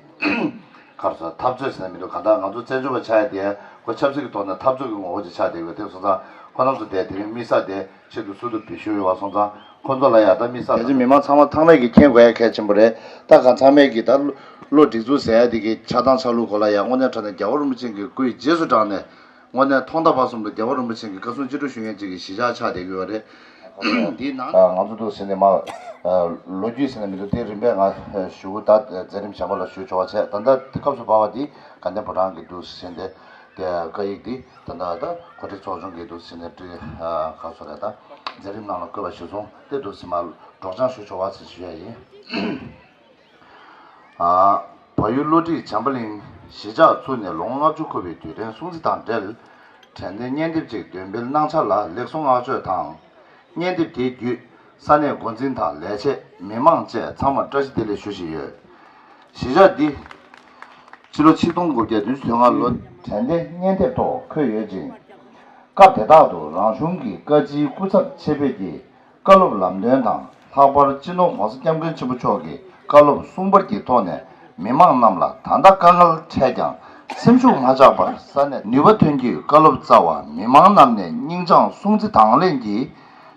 ག་རེ་ཟེར་འཐབ་རྩོད་ཟེར་ན་མི་འདུག་གང་ལྟར་ང་ཚོ་བཙན་བྱོལ་བ་ཆགས་ཡ་དེ་ཁོ་ཆབ་སྲིད་ཀྱི་ཐོག་ནས་འཐབ་རྩོད་ཀྱི་ངོ་བོ་ཅིག་ཆགས་བསྡད་ཡོད་དེ་སོང་ཙང་ཁོ་རྣམ་ཚོ་དེ་དེ་རིང་དམིགས་བསལ་དེ་ཆེད་དུ་ཚུལ་དུ་བེད་སྤྱོད་ཡོད་པ་སོང་ཙང་ཁོ་ཚོ་ལ་ཡ་ད་དམིགས་བསལ་རྒྱ་ཆེ་མི་མང་ཚང་མ་ཚང་མས་ཀྱི་མཁྱེན་དགོས་ཡ་གལ་ཆེན་པོ་རེད། ད་གང་ཚང་མས་ཀྱི་ད་བློ་སྒྲིག་འཛུགས་ཟེར་ཡ་དེ་གི་ཆགས་སྟངས་ཆགས་ལུགས་སྐོར་ལ་ཡ་དངོས་གནས་དྲང་གནས་རྒྱལ་བ་རིན་པོ་ཆེ་གི་སྐུའི་རྗེས་སུ་འབྲངས་ནས། དངོས་གནས་ཐོག་མཐའ་བར་གསུམ་དུ་རྒྱལ་བ་རིན་པོ་ཆེ་གི་བཀའ་གསུང་ཅི་སྒྲུབ་ཞུ་མཁན་ཅིག་གི་གཞིས་ཆགས་ཆགས་བསྡད་ཀྱི་ཡོད་རེད། འདིའི་ནང་ང་ཚོ་འདུག་ཟེར་ནས་མ་ལོ་རྒྱུས་ཟེར་ནས་མི་འདུག་དེ་རིམ་པས་ང་ཞུ་གི་ད་མཛད་རིམ་གཞན་པ་ལ་ཞུ་ཆོག་པ་བྱས། ད་ལྟ་སྐབས་སུ་བབས་པ་འདི་དགའ་ལྡན་ཕོ་བྲང་གི་འདུག་ཟེར་ནས་དེ་བཀའ་ཡིག་འདི་ད་ལྟ་ད་གོ་སྒྲིག་ཚོགས་ཆུང་གི་འདུག་ཟེར་ནས་བྲིས་ག་སོ་རེད། ད་མཛད་རིམ་ནང་ལ་བཀོད་པ་ཞུ་སོང་དེ་འདུག་ཟེར་མ་སྒྲོག་སྦྱང་ཞུ་ཆོག་པ་ཟེར་ཞུ་ཡ་ཡིན། བལ་ཡུལ་བློ་གྲོས་བྱམས་པ་གླིང་གཞིས་ཆགས་ཚུགས་ནས་ལོ་ངོ་ལྔ་བཅུ་འཁོར་བའི་དུས་དྲན་སྲུང་བརྩི་དང་འབྲེལ། དྲན་རྟེན་བརྙན་དེབ་ཅིག་འདོན་སྤེལ་གནང་འཆར་ལ་ལེགས་སོ་བསྔགས་བརྗོད་དང་། བརྙན་དེབ་དེའི་བརྒྱུད་ས་གནས་འགོ་འཛིན་དང་ལས་བྱེད་མི་མང་བཅས་ཚང་མར་བཀྲ་ཤིས་བདེ་ལེགས་ཞུ་བཞིན་ཡོད། གཞིས་ཆགས་འདི་ཕྱི་ལོ་ཆིག་སྟོང་དགུ་བརྒྱ་བདུན་ཅུ་དོན་ལྔ་ལོ་དྲན་རྟེན་བརྙན་དེབ་ཐོག་འཁོད་ཡོད་ཅིང་། སྐབས་དེ་དག་ཏུ་རང་གཞུང་གི་བཀའ་སྤྱིའི་སྐུ་ཚབ་ཆེད་ཕེབས་ཀྱིས། བཀའ་སློབ་ལམ་སྟོན་དང་ལྷག་པར་སྤྱི་ནོར་༧གོང་ས་༧སྐྱབས་མགོན་ཆེན་པོ་མཆོག་གི་བཀའ་སློབ་གསུང་འབུམ་གྱི་ཐོག་ནས་མི་མང་རྣམས་ལ་ད་ལྟ་དཀའ་ངལ་འཕྲད་ཀྱང་སེམས་ཤུགས་མ་ཆག་པར་ས་གནས་ནུས་པ་ཐོན་སྐྱེད་བཀའ་སློབ་སྩལ་བ་མི་མང་རྣམས་ནས་སྙིང་བཅངས་སྲུང་བརྩི་དང་ལེན་གྱིས་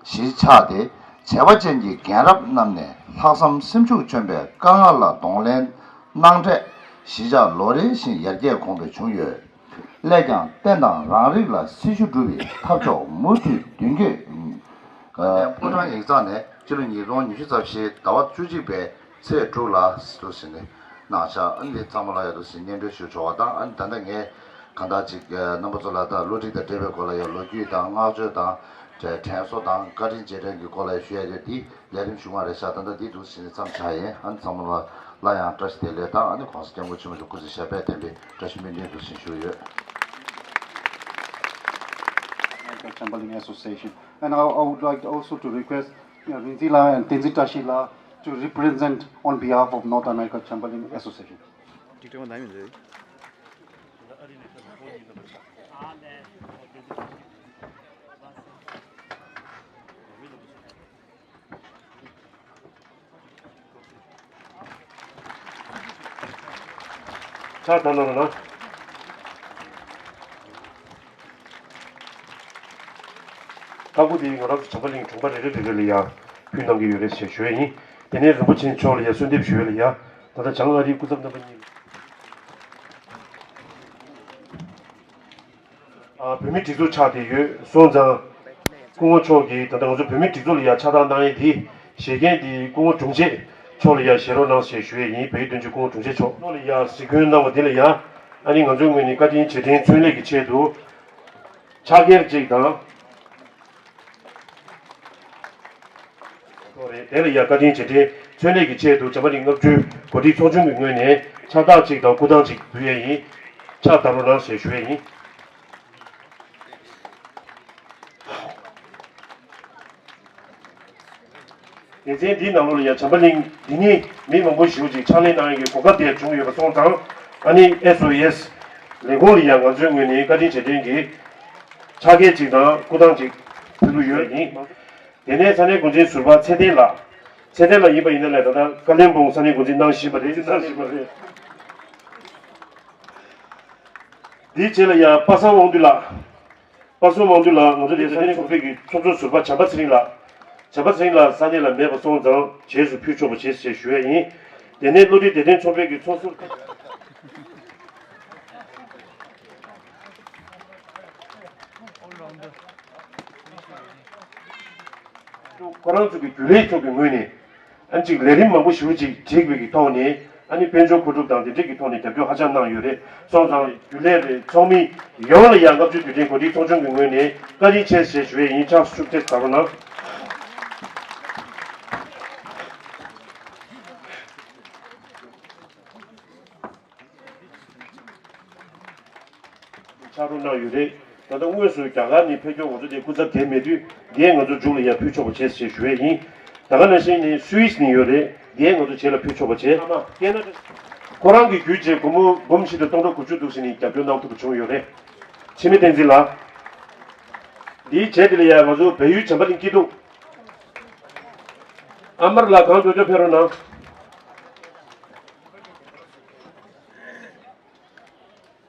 གཞིས་ཆགས་དེ་བྱས་པ་ཅན་གྱི་རྒན་རབས་རྣམས་ནས་ལྷག་བསམ་སེམས་ཤུགས་བསྐྱོན་པའི་དཀའ་ངལ་ལ་གདོང་ལེན་གནང་འཕྲད་གཞིས་ཆགས་ལོ་རེ་བཞིན་ཡར་རྒྱས་གོང་འཕེལ་བྱུང་ཡོད། སླད་ཀྱང་བསྟན་དང་རང་རིགས་ལ་སྲི་ཞུ་སྒྲུབ་པའི་ཐབས་མཆོག་མུ་མཐུད་མདུན་སྐྱོད། ཕོ་བྲང་ཡིག་ཚང་ནས་སྤྱི་ལོ་ཉིས་སྟོང་ཉི་ཤུ་རྩ་བཞིའི་ཟླ་བ་བཅུ་གཅིག་པའི་ཚེས་དྲུག་ལ་འདུག་ཟེར་ནས་གནང་ཤག་ཨ་ནི་དེ་ཚང་མ་ལ་ཡ་འདུག་ཟེར་སྙན་སྒྲོན་ཞུ་ཆོག་པ་དང་། ཨ་ནི་ད་ལྟ་ངས་གང་ལྟར་ཅིག་རྣམ་པ་ཚོ་ལ་ད་བློ་སྒྲིག་དང་འབྲེལ་བའི་སྐོར་ལ་ཡ་ལོ་རྒྱུས་དང་བསྔགས་བརྗོད་དང་དྲན་གསོ་དང་བཀའ་དྲིན་རྗེས་དྲན་གྱི་སྐོར་ལ་ཡ་ཞུ་ཡ་ཡོད་དེ། ལས་རིམ་ཞུ་ངེས་རེད་ཤག་ད་ལྟ་འདི་འདུག་ཟེར་ནས་མཚམས་བཞག་ཡིན། ཨ་ནི་ཚང་མ་ལ་ཡང་བཀྲ་ཤིས་བདེ་ལེགས་དང་། ཨ་ནི་༧གོང་ས་༧སྐྱབས་མགོན་ཆེན་པོ་མཆོག་སྐུ་ཚེ་ཞབས་པད་བརྟན་པའི་བཀྲ་ཤིས་སྨོན་འདུན་འདུག་ཟེར་ཞུ་ཡོད། America Chamberlain Association. And I, I would like also to request, you know, Rinzi La and Tenzin Tashi La to represent on behalf of North America Chamberlain Association. ཕྱག་བརྡབ་གནང་རོགས་གནང་། ལྟ་སྐུལ་འདི་ང་རང་ཚོ་བྱམས་པ་གླིང་གྲོང་པ་རེ་རེ་རེ་རེ་ལ་ཡང་ཕུལ་གནང་གི་ཡོད་རེད་ཞེས་ཞུ་ཡས་ཡིན། དེ་ནས་རིན་པོ་ཆེ་མཆོག་ལ་ཡང་གསོལ་འདེབས་ཞུ་ཡས་ལ་ཡང་ད་ལྟ་བྱང་ཨ་རིའི་སྐུ་ཚབ་རྣམ་པ་གཉིས། ཨ། བོད་མིའི་སྒྲིག་འཛུགས་ཆགས་བསྡད་ཡོད་སོང་ཙང་། སྐུ་ངོ་མཆོག་གིས་ད་ལྟ་ང་ཚོ་བོད་མིའི་སྒྲིག་འཛུགས་ལ་ཡང་ཕྱག་རྟགས་གནང་ཡས་འདི་བཞེས་མཁན་འདི་སྐུ་ངོ་དྲུང་ཆེ་མཆོག་ལ་ཡང་བཞེས་རོགས་གནང་ཞེས་ཞུ་ཡས་ཡིན། བལ་ཡུལ་དོན་གཅོད་སྐུ་ངོ་དྲུང་ཆེ་མཆོག་ལ་ཡང་གཟིགས་སྐྱོང་གནང་བ་འདི་ལ་ཡང་ཨ་ནི་ང་ཚོའི་ངོས་ནས་བཀའ་དྲིན་རྗེས་དྲན་མཚོན་སླད་ཀྱི་ཆེད་དུ་ཕྱག་འཁྱེར་གཅིག་དང་། དེ་ལ་ཡང་བཀའ་དྲིན་རྗེས་དྲན་མཚོན་སླད་ཀྱི་ཆེད་དུ་བྱམས་པ་གླིང་ལྔ་བཅུའི་གོ་སྒྲིག་ཚོགས་ཆུང་གི་ངོས་ནས་ཕྱག་རྟགས་གཅིག་དང་སྐུ་ཐང་གཅིག་ཕུལ་ཡས་ཡིན། ཕྱག་བརྡབ་རོགས་གནང་ཞེས་ཞུ་ཡས་ཡིན། སྡེ་ཚན་འདིའི་ནང་ལོགས་ལ་ཡང་བྱམས་པ་གླིང་འདི་ཉིད་མི་མང་པོ་ཞེ་པོ་ཅིག་ཕྱག་ལས་གནང་ཡས་ཀྱི་གོ་སྐབས་དེ་བྱུང་ཡོད་པ་སོང་ཙང་། ཨ་ནི་ཨེས་ཨོ་ཨེས་ལས་ཁུངས་ལ་ཡང་ང་ཚོའི་ངོས་ནས་བཀའ་དྲིན་རྗེས་དྲན་གྱི་ཕྱག་འཁྱེར་གཅིག་དང་སྐུ་ཐང་གཅིག་ཕུལ་གྱི་ཡོད་ཡིན། དེ་ནས་ས་གནས་འགོ་འཛིན་ཟུར་པ་ཚེ་བརྟན་ལགས། ཚེ་བརྟན་ལགས་ཡིན་པ་ཡིན་ན་ལས་ད་ལྟ་བཀའ་བློན་སྦུག་ས་གནས་འགོ་འཛིན་གནང་བཞིན་པ་རེད། གནང་བཞིན་པ་རེད། འདིའི་རྗེས་ལ་ཡང་པ་སངས་དབང་འདུས་ལགས། པ་སངས་དབང་འདུས་ལགས་ང་ཚོ་དེ་ས་གནས་གོང་འཕེལ་གྱི་ཚོགས་གཙོ་ཟུར་པ་བྱམས་པ་ཚེ་རིང་ལགས། བྱམས་པ་ཚེ་རིང་ལགས་ས་གནས་ལ་མེད་པ་སོང་ཙང་རྗེས་སུ་ཕུལ་ཆོག་པ་བྱེད་ཞེས་ཞུ་ཡ་ཡིན། དེ་ནས་བློ་གྲོས་བདེ་ལྡན་ཚོགས་པའི་གི་ཚོགས་ཟུར། ཁོ་རང་ཚོ་གི་རྒྱུན་ལས་ཚོ་གི་ངོས་ནས་ཨ་ནི་ཅིག་ལས་རིམ་མང་པོ་ཞེ་པོ་ཅིག་བསྒྲིགས་པའི་གི་ཐོག་ནས་ཨ་ནི་དཔལ་འབྱོར་མཁོ་སྒྲུབ་དང་དེ་འབྲེལ་གྱི་ཐོག་ནས་རྒྱབ་སྐྱོར་ཧ་ཅང་གནང་ཡོད་རེད། སོང་ཙང་རྒྱུན་ལས་རེད། ཚོགས་མི་ཡོངས་ལ་ཡང་ལྔ་བཅུའི་དུས་དྲན་གོ་སྒྲིག་ཚོགས་ཆུང་གི་ངོས་ནས་བཀའ་དྲིན་ཆེ་ཞེས་ཞུ་ཡས་ཡིན། ཕྱག་ཤུགས་ཆེ་བརྡབ་རོགས་གནང་། ཕྱག་རོགས་གནང་ཡོད་རེད། ད་ལྟ་དངོས་སུ་རྒྱ་གར་ནས་ཕེབས་སྐྱོར་ང་ཚོ་དེ་སྐུ་ཚབ་དེ་མེད་དུས་དེ་ང་ཚོ་མཇུག་ལ་ཡར་ཕུལ་ཆོག་པ་བྱེད་ཅེས་ཞུ་ཡས་ཡིན། ད་ག་ནང་བཞིན་ནི་སུད་སི་ནས་ཡོད་རེད། དེ་ང་ཚོ་རྗེས་ལ་ཕུལ་ཆོག་པ་བྱེད། ཁོ་རང་གི་བརྒྱུད་རྗེས་སྒོར་མོ་འབུམ་བཞི་དང་སྟོང་ཕྲག་དགུ་བཅུ་འདུག་ཟེར་ནས་རྒྱབ་སྐྱོར་གནང་ཐུབ་པ་བྱུང་ཡོད་རེད། འཆི་མེད་བསྟན་འཛིན་ལགས། འདིའི་རྗེས་དེ་ལ་ཡར་ང་ཚོ་བལ་ཡུལ་བྱམས་པ་གླིང་སྐྱིད་སྡུག་ཨ་མར་ལགས་གང་མགྱོགས་མགྱོགས་ཕེབས་རོགས་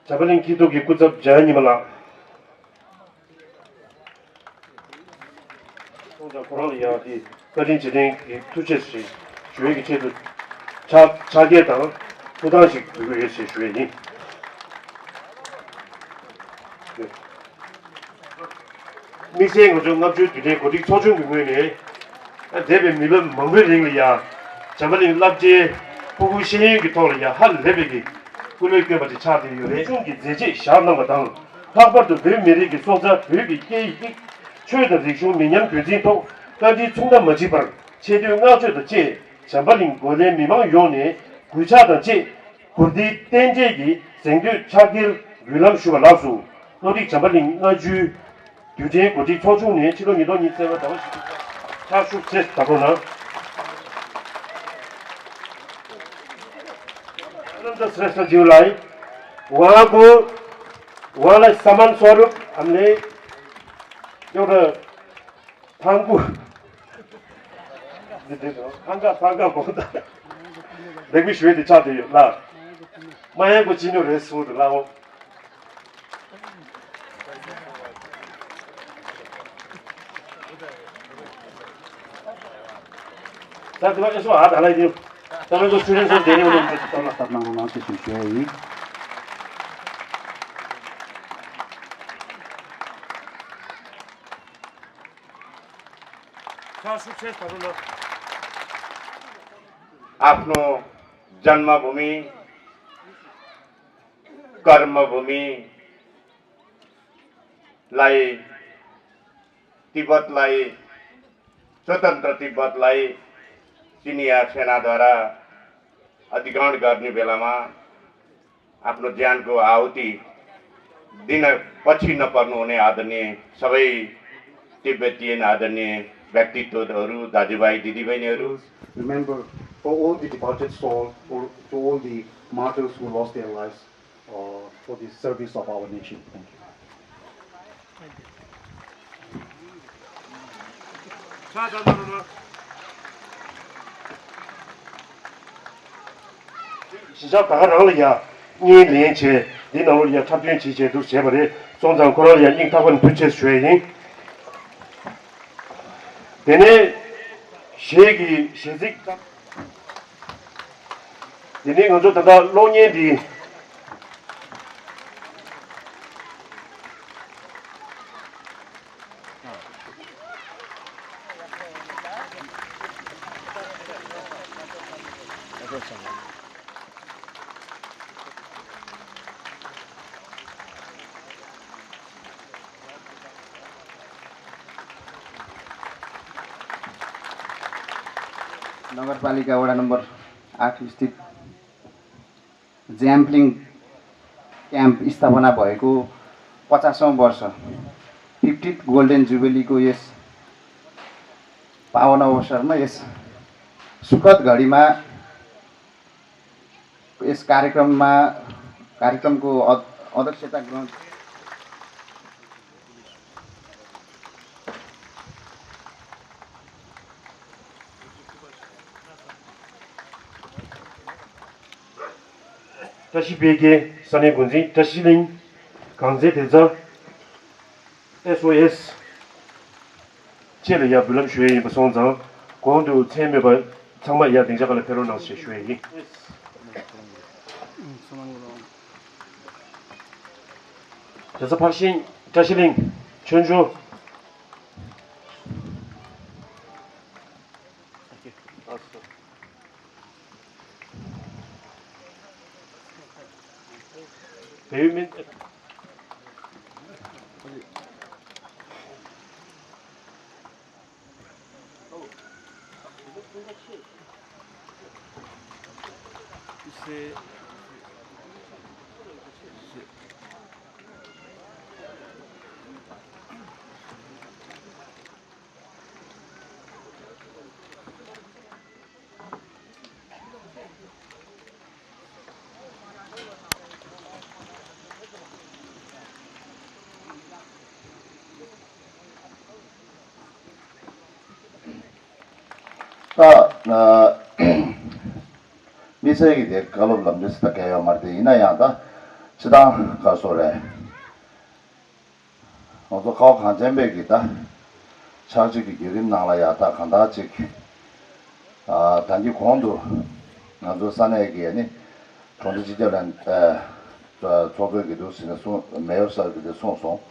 གནང་། བྱམས་པ་གླིང་སྐྱིད་སྡུག་གི་སྐུ་ཚབ་འཇམ་དབྱངས་ཉི་མ་ལགས། ཁོང་ཚོ་ཁོ་རང་ལ་ཡང་དེ་བཀའ་དྲིན་རྗེས་དྲན་གྱི་ཐུགས་རྗེ་ཆེ་ཞུ་ཡས་ཀྱི་ཆེད་དུ་ཕྱག་ཕྱག་འཁྱེར་དང་ཐུགས་ཐང་ཞིག་འབུལ་གྱི་ཡོད་ཞེས་ཞུ་ཡས་ཡིན། དམིགས་བསལ་ང་ཚོའི་ལྔ་བཅུའི་དུས་དྲན་གོ་སྒྲིག་ཚོགས་ཆུང་གི་ངོས་ནས་འདས་པའི་མི་ལོ་མང་པོའི་རིང་ལ་ཡང་བྱམས་པ་གླིང་བསླབ་བྱའི་ཕྲུ་གུའི་ཤེས་ཡོན་གྱི་ཐོག་ལ་ཡང་ཧ་ལས་པའི་གི་སྐུ་ལས་བསྐྱོན་པ་ཅིག་ཆགས་བསྡད་ཡོད་རེད། ཆུང་གི་མཛད་རྗེས་བཞག་གནང་བ་དང་། ལྷག་པར་དུ་བོད་མི་རིགས་ཀྱི་སྲོག་རྩ་བོད་ཀྱི་སྐད་ཡིག་ཆོས་དང་རིག་གཞུང་མི་ཉམས་རྒྱུན་འཛིན་ཐོག་བཀའ་དྲིན་མཚུངས་ཟླ་མ་མཆིས་པར་ཆེ་བསྟོད་བསྔགས་བརྗོད་དང་བཅས་བྱམས་པ་གླིང་སྒོ་ལའི་མི་མང་ཡོངས་ནས་གུས་ཕྱག་དང་བཅས་གུར་དིའི་རྟེན་འབྲེལ་གྱི་གཟེངས་བསྟོད་ཕྱག་འཁྱེར་འབུལ་ལམ་ཞུས་པ་ལགས་སོ། བློ་རིག་བྱམས་པ་གླིང་ལྔ་བཅུའི་དུས་དྲན་གོ་སྒྲིག་ཚོགས་ཆུང་ནས་ཕྱི་ལོ་ཉིས་སྟོང་ཉི་ཤུ་རྩ་ལྔ་ཟླ་བ་བཞི་པའི་ཕྱག་ཤུགས་ཆེ་ད་རོགས་གནང་། आनन्द श्रेष्ठज्यूलाई उहाँको, उहाँलाई सम्मान स्वरूप हामीले एउटा थाङ्कु, थाङ्का, थाङ्का भन्दा देख्मी श्वेत छ त्यो ल। मायाको चिनो रेस हो ल हो। साथीमा यसो हात हल्लाइदियो। तपाईँको स्टुडेन्ट्सहरू धेरै हुनुहुन्छ, तल। स्थापना हुन त्यो सुन सुया है। छ सुक्ष स्थापना। आफ्नो जन्मभूमि, कर्मभूमिलाई, तिब्बतलाई, स्वतन्त्र तिब्बतलाई चिनिया सेनाद्वारा अधिग्रहण गर्ने बेलामा आफ्नो ज्यानको आहुति दिन पछि नपर्नुहुने आदरणीय सबै तिब्बतियन आदरणीय व्यक्तित्वहरू, दाजुभाइ दिदीबहिनीहरू। Remember, for all the departed soul, for, to all the martyrs who lost their lives, uh, for the service of our nation. Thank you. གཞིས་ཆགས་ད་ག་རང་ལ་ཡ་བརྙན་ལེན་བྱས། འདི་ནང་ལོགས་ལ་ཡ་འཁྲབ་སྟོན་བྱེད་བྱས་འདུག་བྱས་པ་རེད། སོང་ཙང་ཁོ་རང་ལ་ཡ་སྙིང་ཐག་པ་ནས་ཐུགས་རྗེ་ཆེ་ཞུ་ཡས་ཡིན། དེ་ནས་གཞས་ཀྱི་གཞས་ཚིག་དེ་ནས་ང་ཚོ་ད་ལྟ་གློག་བརྙན་འདི། नगरपालिका वडा नम्बर आठ स्थित ज्याम्पलिङ क्याम्प स्थापना भएको पचासौँ वर्ष, फिफ्टिथ गोल्डन जुबिलीको यस पावन अवसरमा, यस सुखद घडीमा यस कार्यक्रममा, कार्यक्रमको अध-, अध्यक्षता ग्रहण བཀྲ་ཤིས་འཕེལ་རྒྱས་ས་གནས་འགོ་འཛིན། བཀྲ་ཤིས་གླིང་གངས་རྫས་སྡེ་ཚན། S O S། བཅས་ལ་ཡང་འབུལ་ལམ་ཞུ་ཡས་ཡིན་པ་སོང་ཙང་། གོང་དུ་མཚན་སྨོས་པ་ཚང་མ་ཡང་སྡིངས་ཆ་ཁག་ལ་ཕེབས་རོགས་གནང་ཞེས་ཞུ་ཡས་ཡིན། རྒྱལ་ས་ཕར་ཤིང་། བཀྲ་ཤིས་གླིང་། ཆོས་འབྱོར། བལ་ཡུལ་མི། ད་ཨ་དམིགས་བསལ་གྱི་དེ་བཀའ་སློབ་ལམ་སྟོན་ཟེར་ད་གལ་ཡོད་མ་རེད་དེ། ཡིན་ན་ཡང་ད་སྤྱིར་བཏང་ག་སོ་རེད། ང་ཚོ་ཁ་བ་གངས་ཅན་པའི་གི་ད་ཆགས་འཇིག་གི་བརྒྱུད་རིམ་ནང་ལ་ཡ་ད་གང་ལྟར་ཅིག་ཨ་ད་གིན་གོང་དུ་ང་ཚོ་ས་གནས་ཀྱི་ཨ་ནི་གྲོང་སྡེ་སྤྱི་ཁྱབ་ལས་ཨ་ཚོགས་གཙོས་ཀྱི་འདུག་ཟེར་ནས་གསུངས། མེ་ཡོར་སར་གྱིས་དེ་གསུངས་སོང་།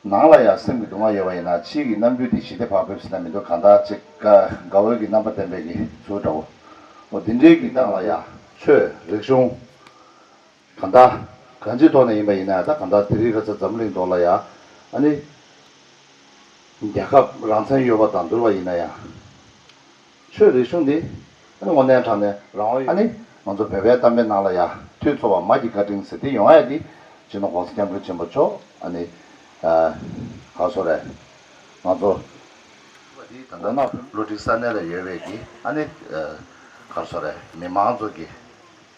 ནང་ལ་ཡང་སེམས་ཀྱི་སྡུག་བསྔལ་ཡོད་པ་ཡིན་ན་ཕྱི་གི་རྣམ་འགྱུར་དེ་ཞི་བདེ་བག་ཕེབས་ཟེར་ན་མི་འདུག་གང་ལྟར་ཅིག་དགའ་དགའ་བའི་གི་རྣམ་པ་བསྟན་པའི་གི་ཚུལ་འདྲ་བོ། འོ་དེ་འདྲའི་གི་སྟེང་ལ་ཡང་ཆོས་རིག་གཞུང་གང་ལྟར་གང་ཅིའི་ཐོག་ནས་ཡིན་པ་ཡིན་ན་ཡང་ད་གང་ལྟར་དེ་རིང་ཁ་སང་འཛམ་གླིང་ཐོག་ལ་ཡང་ཨ་ནི་རྒྱལ་ཁབ་རང་བཙན་ཡོད་པ་དང་འདུལ་བ་ཡིན་ན་ཡང་། ཆོས་རིག་གཞུང་འདི་ཨ་ནི་དངོས་གནས་དྲང་གནས་རང་དབང་ཡོད། ཨ་ནི་ང་ཚོ་བོད་པའི་གཏམ་དཔེ་ནང་ལ་ཡ་མཐུ་ཚོགས་པ་མ་གི་བཀའ་དྲིན་ཟེར་དེ་ཡོང་ཡ་དེ་སྤྱི་ནོར་༸གོང་ས་༸སྐྱབས་མགོན་ཆེན་པོ་མཆོག་ཨ་ནི་ཨ་ག་སོ་རེད། ང་ཚོ་འདི་ད་ལྟ་ན་བློ་གྲོས་ས་གནས་ལ་ཡོད་པའི་གི་ཨ་ནི་ཨ་ག་སོ་རེད། མི་མང་ཚོ་གི་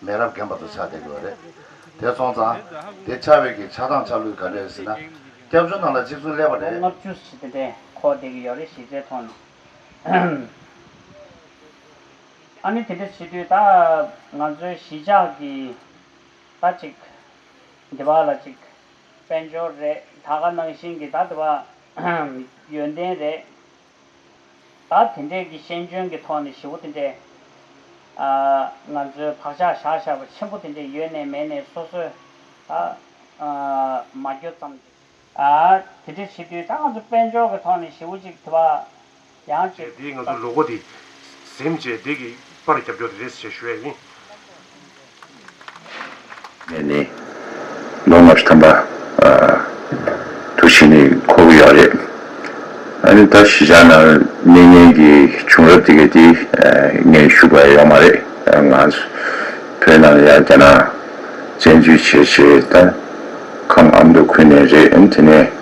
མི་རབས་རྒན་པ་ཚོ་ཆགས་བསྡད་དགོས་རེད། དེ་སོང་ཙང་དེ་ཆགས་པའི་གི་ཆགས་སྟངས་ཆགས་ལུགས་ག་འདྲ་རེད་ཟེར་ན། སྐྱབས་བཅོལ་ནང་ལ་གཅིག་མཚུངས་སླེབས་པ་རེད། ལོ་ལྔ་བཅུ་ཞིག་དེ་འདྲས་འཁོར་བསྡད་ཀྱི་ཡོད་རེད། གཞི་རྩའི་ཐོག་ནས། ཨ་ནི་དེ་འདྲ་བྱེད་དུས་ད་ང་ཚོའི་གཞིས་ཆགས་ཀྱི་ད་ཅིག་འདི་བ་ལ་ཅིག་དཔལ་འབྱོར་རེད། ད་ག་ནང་བཞིན་གྱི་ད་འདི་བ་ཡོན་ཏན་རེད། ད་དེ་འདྲས་ཀྱི་ཤེས་འཇོན་གྱི་ཐོག་ནས་ཞེ་པོ་དེ་འདྲས་ཨ་ང་ཚོའི་བག་ཆགས་བཞག་བཞག་པ་ཆེན་པོ་དེ་འདྲས་ཡོད་ནས་མེད་ནས་སོ་སོས་ད་ཨ་མ་སྐྱོ་ཙམ་ཅིག་ཨ་དེ་འདྲས་བྱེད་དུས་ད་ང་ཚོ་དཔལ་འབྱོར་གྱི་ཐོག་ནས་ཞེ་པོ་ཅིག་དེ་བ་ཡང་ཅིག་དེ་ང་ཚོ་ལོ་གོ་དེ་ཟིན་བྱས་དེ་གི་པར་རྒྱབ་སྐྱོར་དེ་རེད་ཟེར་ཞུ་ཡ་ཡིན། ནས་ནི་ལོ་ལྔ་བཅུ་ཐམ་པ་ཨ་དུ་ཕྱིན་ནས་འཁོར་གྱི་ཡོད་རེད། ཨ་ནི་ད་གཞིས་ཆགས་ནང་གནས་མཁན་གྱི་བྱུང་རབས་དེ་ག་དེ་ཨ་ངས་ཞུ་དགོས་ཡ་ཡོད་མ་རེད། ཨ་ང་བོད་ནང་ལ་ཡ་རྒྱ་ནག་བཙན་འཛུལ་བྱས་བྱས་ད་ཁམས་ཨ་མདོ་ཁུལ་ནས་རེད། ཨ་ནི་དེ་ནས་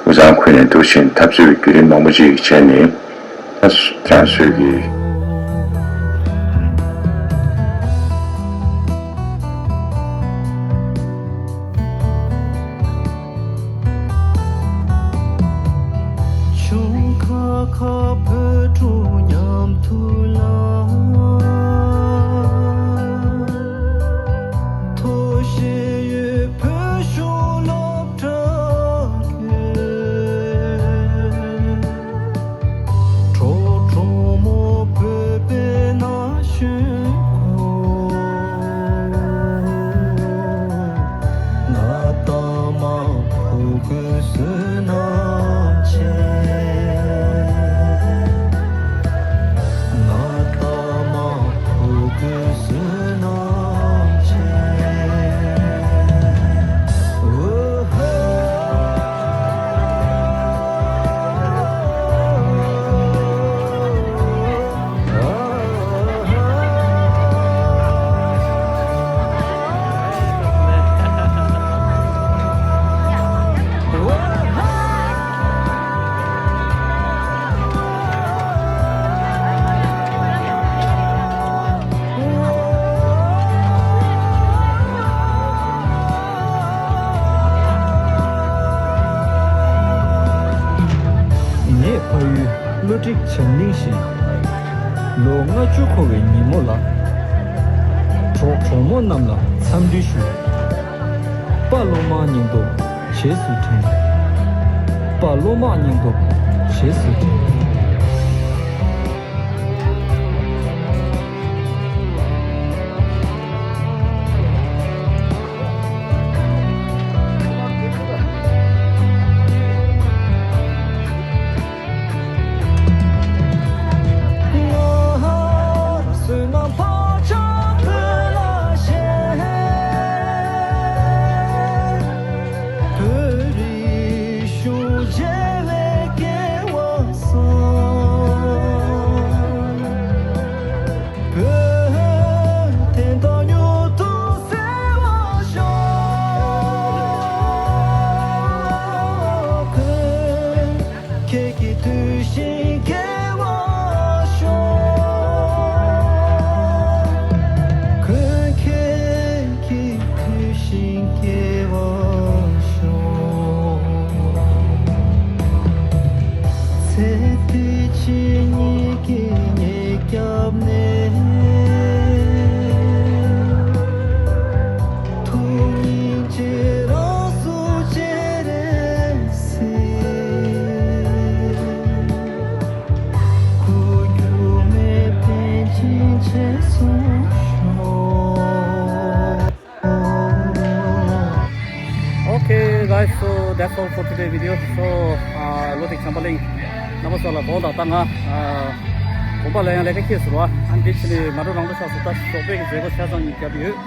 དབུས་གཙང་ཁུལ་ནས་འདུག་ཕྱིན་འཐབ་རྩོད་ཀྱི་བརྒྱུད་རིམ་མང་པོ་ཅིག་བྱས་ནས། ད་སུ་ཀྱང་སུས་ཀྱིས། ཆུང་ཁ་ཁ་བོད་ཕྲུག་མཉམ་དུ་ལ། ཐུགས་བཞེད་ཡོད་བོད་གཞུང་སློབ་གྲྭ་ཀུན། གྲོགས་གྲོགས་མོ་བོད་པའི་ན་གཞོན་ཀུན། ང་ད་མ་བུ་གུ་བསོད་ནམས་ཆེ། ང་ད་མ་བུ་གུ་བསོད་ནམས་ཆེ། ངས་ཕ་ཡུལ་བློ་གྲོས་བྱམས་གླིང་བཞེངས། ལོ་ལྔ་བཅུ་འཁོར་བའི་ཉིན་མོ་ལ། གྲོགས་གྲོགས་མོ་རྣམས་ལ་འཚམས་འདྲི་ཞུ། དཔའ་བློ་མང་སྙིང་སྟོབས་རྗེས་སུ་དྲན། དཔའ་བློ་མང་སྙིང་སྟོབས་རྗེས་སུ་དྲན། བོད་དོན་དང་མྱུར་དུ་གསལ་བར་ཤོག། ཁྱེད་ཀྱི་ཐུགས་བཞེད་འགེལ་བར་ཤོག། ཁྱེད་ཀྱི་ཐུགས་བཞེད་འགེལ་བར་ཤོག། ཚེ་འདི་ཕྱི་ That's all for today video. So, uh, ལོ་དེ་བྱམས་པ་གླིང་རྣམ་པ་ཚོ་ལ་དགོངས་དག་ད་ང་དགོན་པ་ལ་ཡང་ལས་ཀ་ཁྱེར་སོང་བ། ཨ་འདི་ཕྱི་ནས་མ་འགྲོ་རང་འགྲོ་ཆགས་སོང་། ད་ཞོགས་པའི་གི་མཛད་སྒོ་ཆ་ཚང་གཉིས་བརྒྱབ་ཡོད།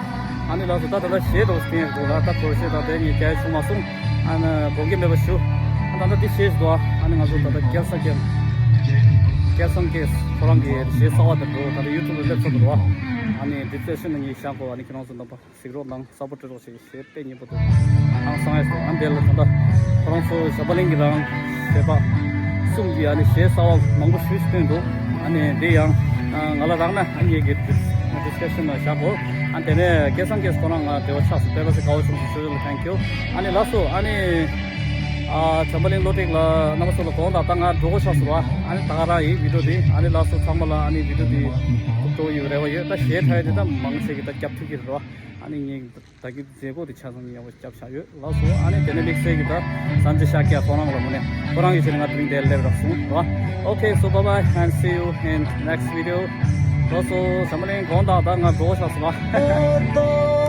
ཨ་ནི་ལགས་སོ། ད་ད་ལྟ་གཞས་འགྲོ་སྟེང་འགྲོ་ལ་ད་གོ་ཤེས་ད་དེ་ངས་རྒྱ་ཡིག་བྱུང་མ་སོང་། ཨ་ནི་དགོངས་འགལ་མེད་པ་ཞུ། ཨ་ད་ལྟ་འདི་གཞས་སུ་འདུག་ཨ་ནི་ང་ཚོ་ད་ལྟ་སྐལ་བཟང་སྐྱེས། སྐལ་བཟང་སྐྱེས་ཁོ་རང་གི་གཞས་གསར་བ་དེ་འགྲོ་ད་ལྟ་ཡུ་ཊུབ་ལ་སླེབས་ཚར་འདུག་ཨ་ནི་ཌི་སི་ཀི་རིབ་ཤན་ནང་ངས་བཞག་གོ་ཨ་ནི་ཁྱེད་རང་ཚོ་རྣམ་པ། གཟིགས་རོགས་གནང་། སབ་པོར་ཊི་རོགས་བྱེད། ཞེས་དཔེ་སྙན་པོ་འདུག་ཨང་སང་ཡས་སོ། ཨ་འདི་ལ་ད་ལྟ་ཁོ་རང་ཚོ་བྱམས་པ་གླིང་གི་རང་གཞས་པ་གསུམ་གྱིས་ཨ་ནི་གཞས་གསར་བ་མང་པོ་ཞེ་པོ་ཅིག་བཏོན་འདུག་ཨ་ནི་འདི་ཡང་ང་ལ་རག་ན་ཨ་ངེད་ཀྱི་ཌི་སི་ཀི་རིབ་ཤན་ནང་བཞག་གོ་ཨ་དེ་ནས་སྐལ་བཟང་སྐྱེས་ཁོ་རང་ང་འབྲེལ་བ་ཆགས་སོང་། དཔེ་ལ་སི་དགའ་བོ་བྱུང་སོང་། ཞུ་ཞུ་ལ་ཐེང་ཀིའུ། ཨ་ནི་ལགས་སོ། ཨ་ནི་ཨ་བྱམས་པ་གླིང་བློ་གྲོས་ལ་རྣམ་པ་ཚོ་ལ་དགོངས་དག་ད་ང་འགྲོ་དགོས་ཆགས་སོང་བ། ཨ་ནི་ད་ག་རང་ཡིན་བི་ཌིའོ་འདི། ཨ་ནི་ལགས་སོ་ཚང་མ་ལ་ཨ་ནི་བི་ཌིའོ་འདི་ཐུགས་སྤྲོ་ཡོད་རེ་བ་ཡོད། ད་གཞས་ཁྲ་ཡི་འདི་ད་མང་ཆེ་གི་ད་རྒྱབ་ཐུབ་ཀྱི་རེད་བ། ཨ་ནི་ངས་ད་གི་མཛད་སྒོ་དེ་ཆ་ཚང་ཡག་པོ་རྒྱབ་བཞག་ཡོད་ལགས་སོ། ཨ་ནི་དེ་ནས་དམིགས་བསལ་གྱི་ད་སན་ཇེ་ཤཱཀྱ་ཁོ་རང་ལ་དངོས་གནས་ཁོ་རང་གི་ཆེད་ནས་ང་དེ་རིང་འདིར་སླེབས་རག་སོང་ར། Okay, so bye bye and see you in next video. ལགས་སོ། བྱམས་པ་གླིང་དགོངས་དག་ད་ང་འགྲོ་ཆགས་སོང་ལ།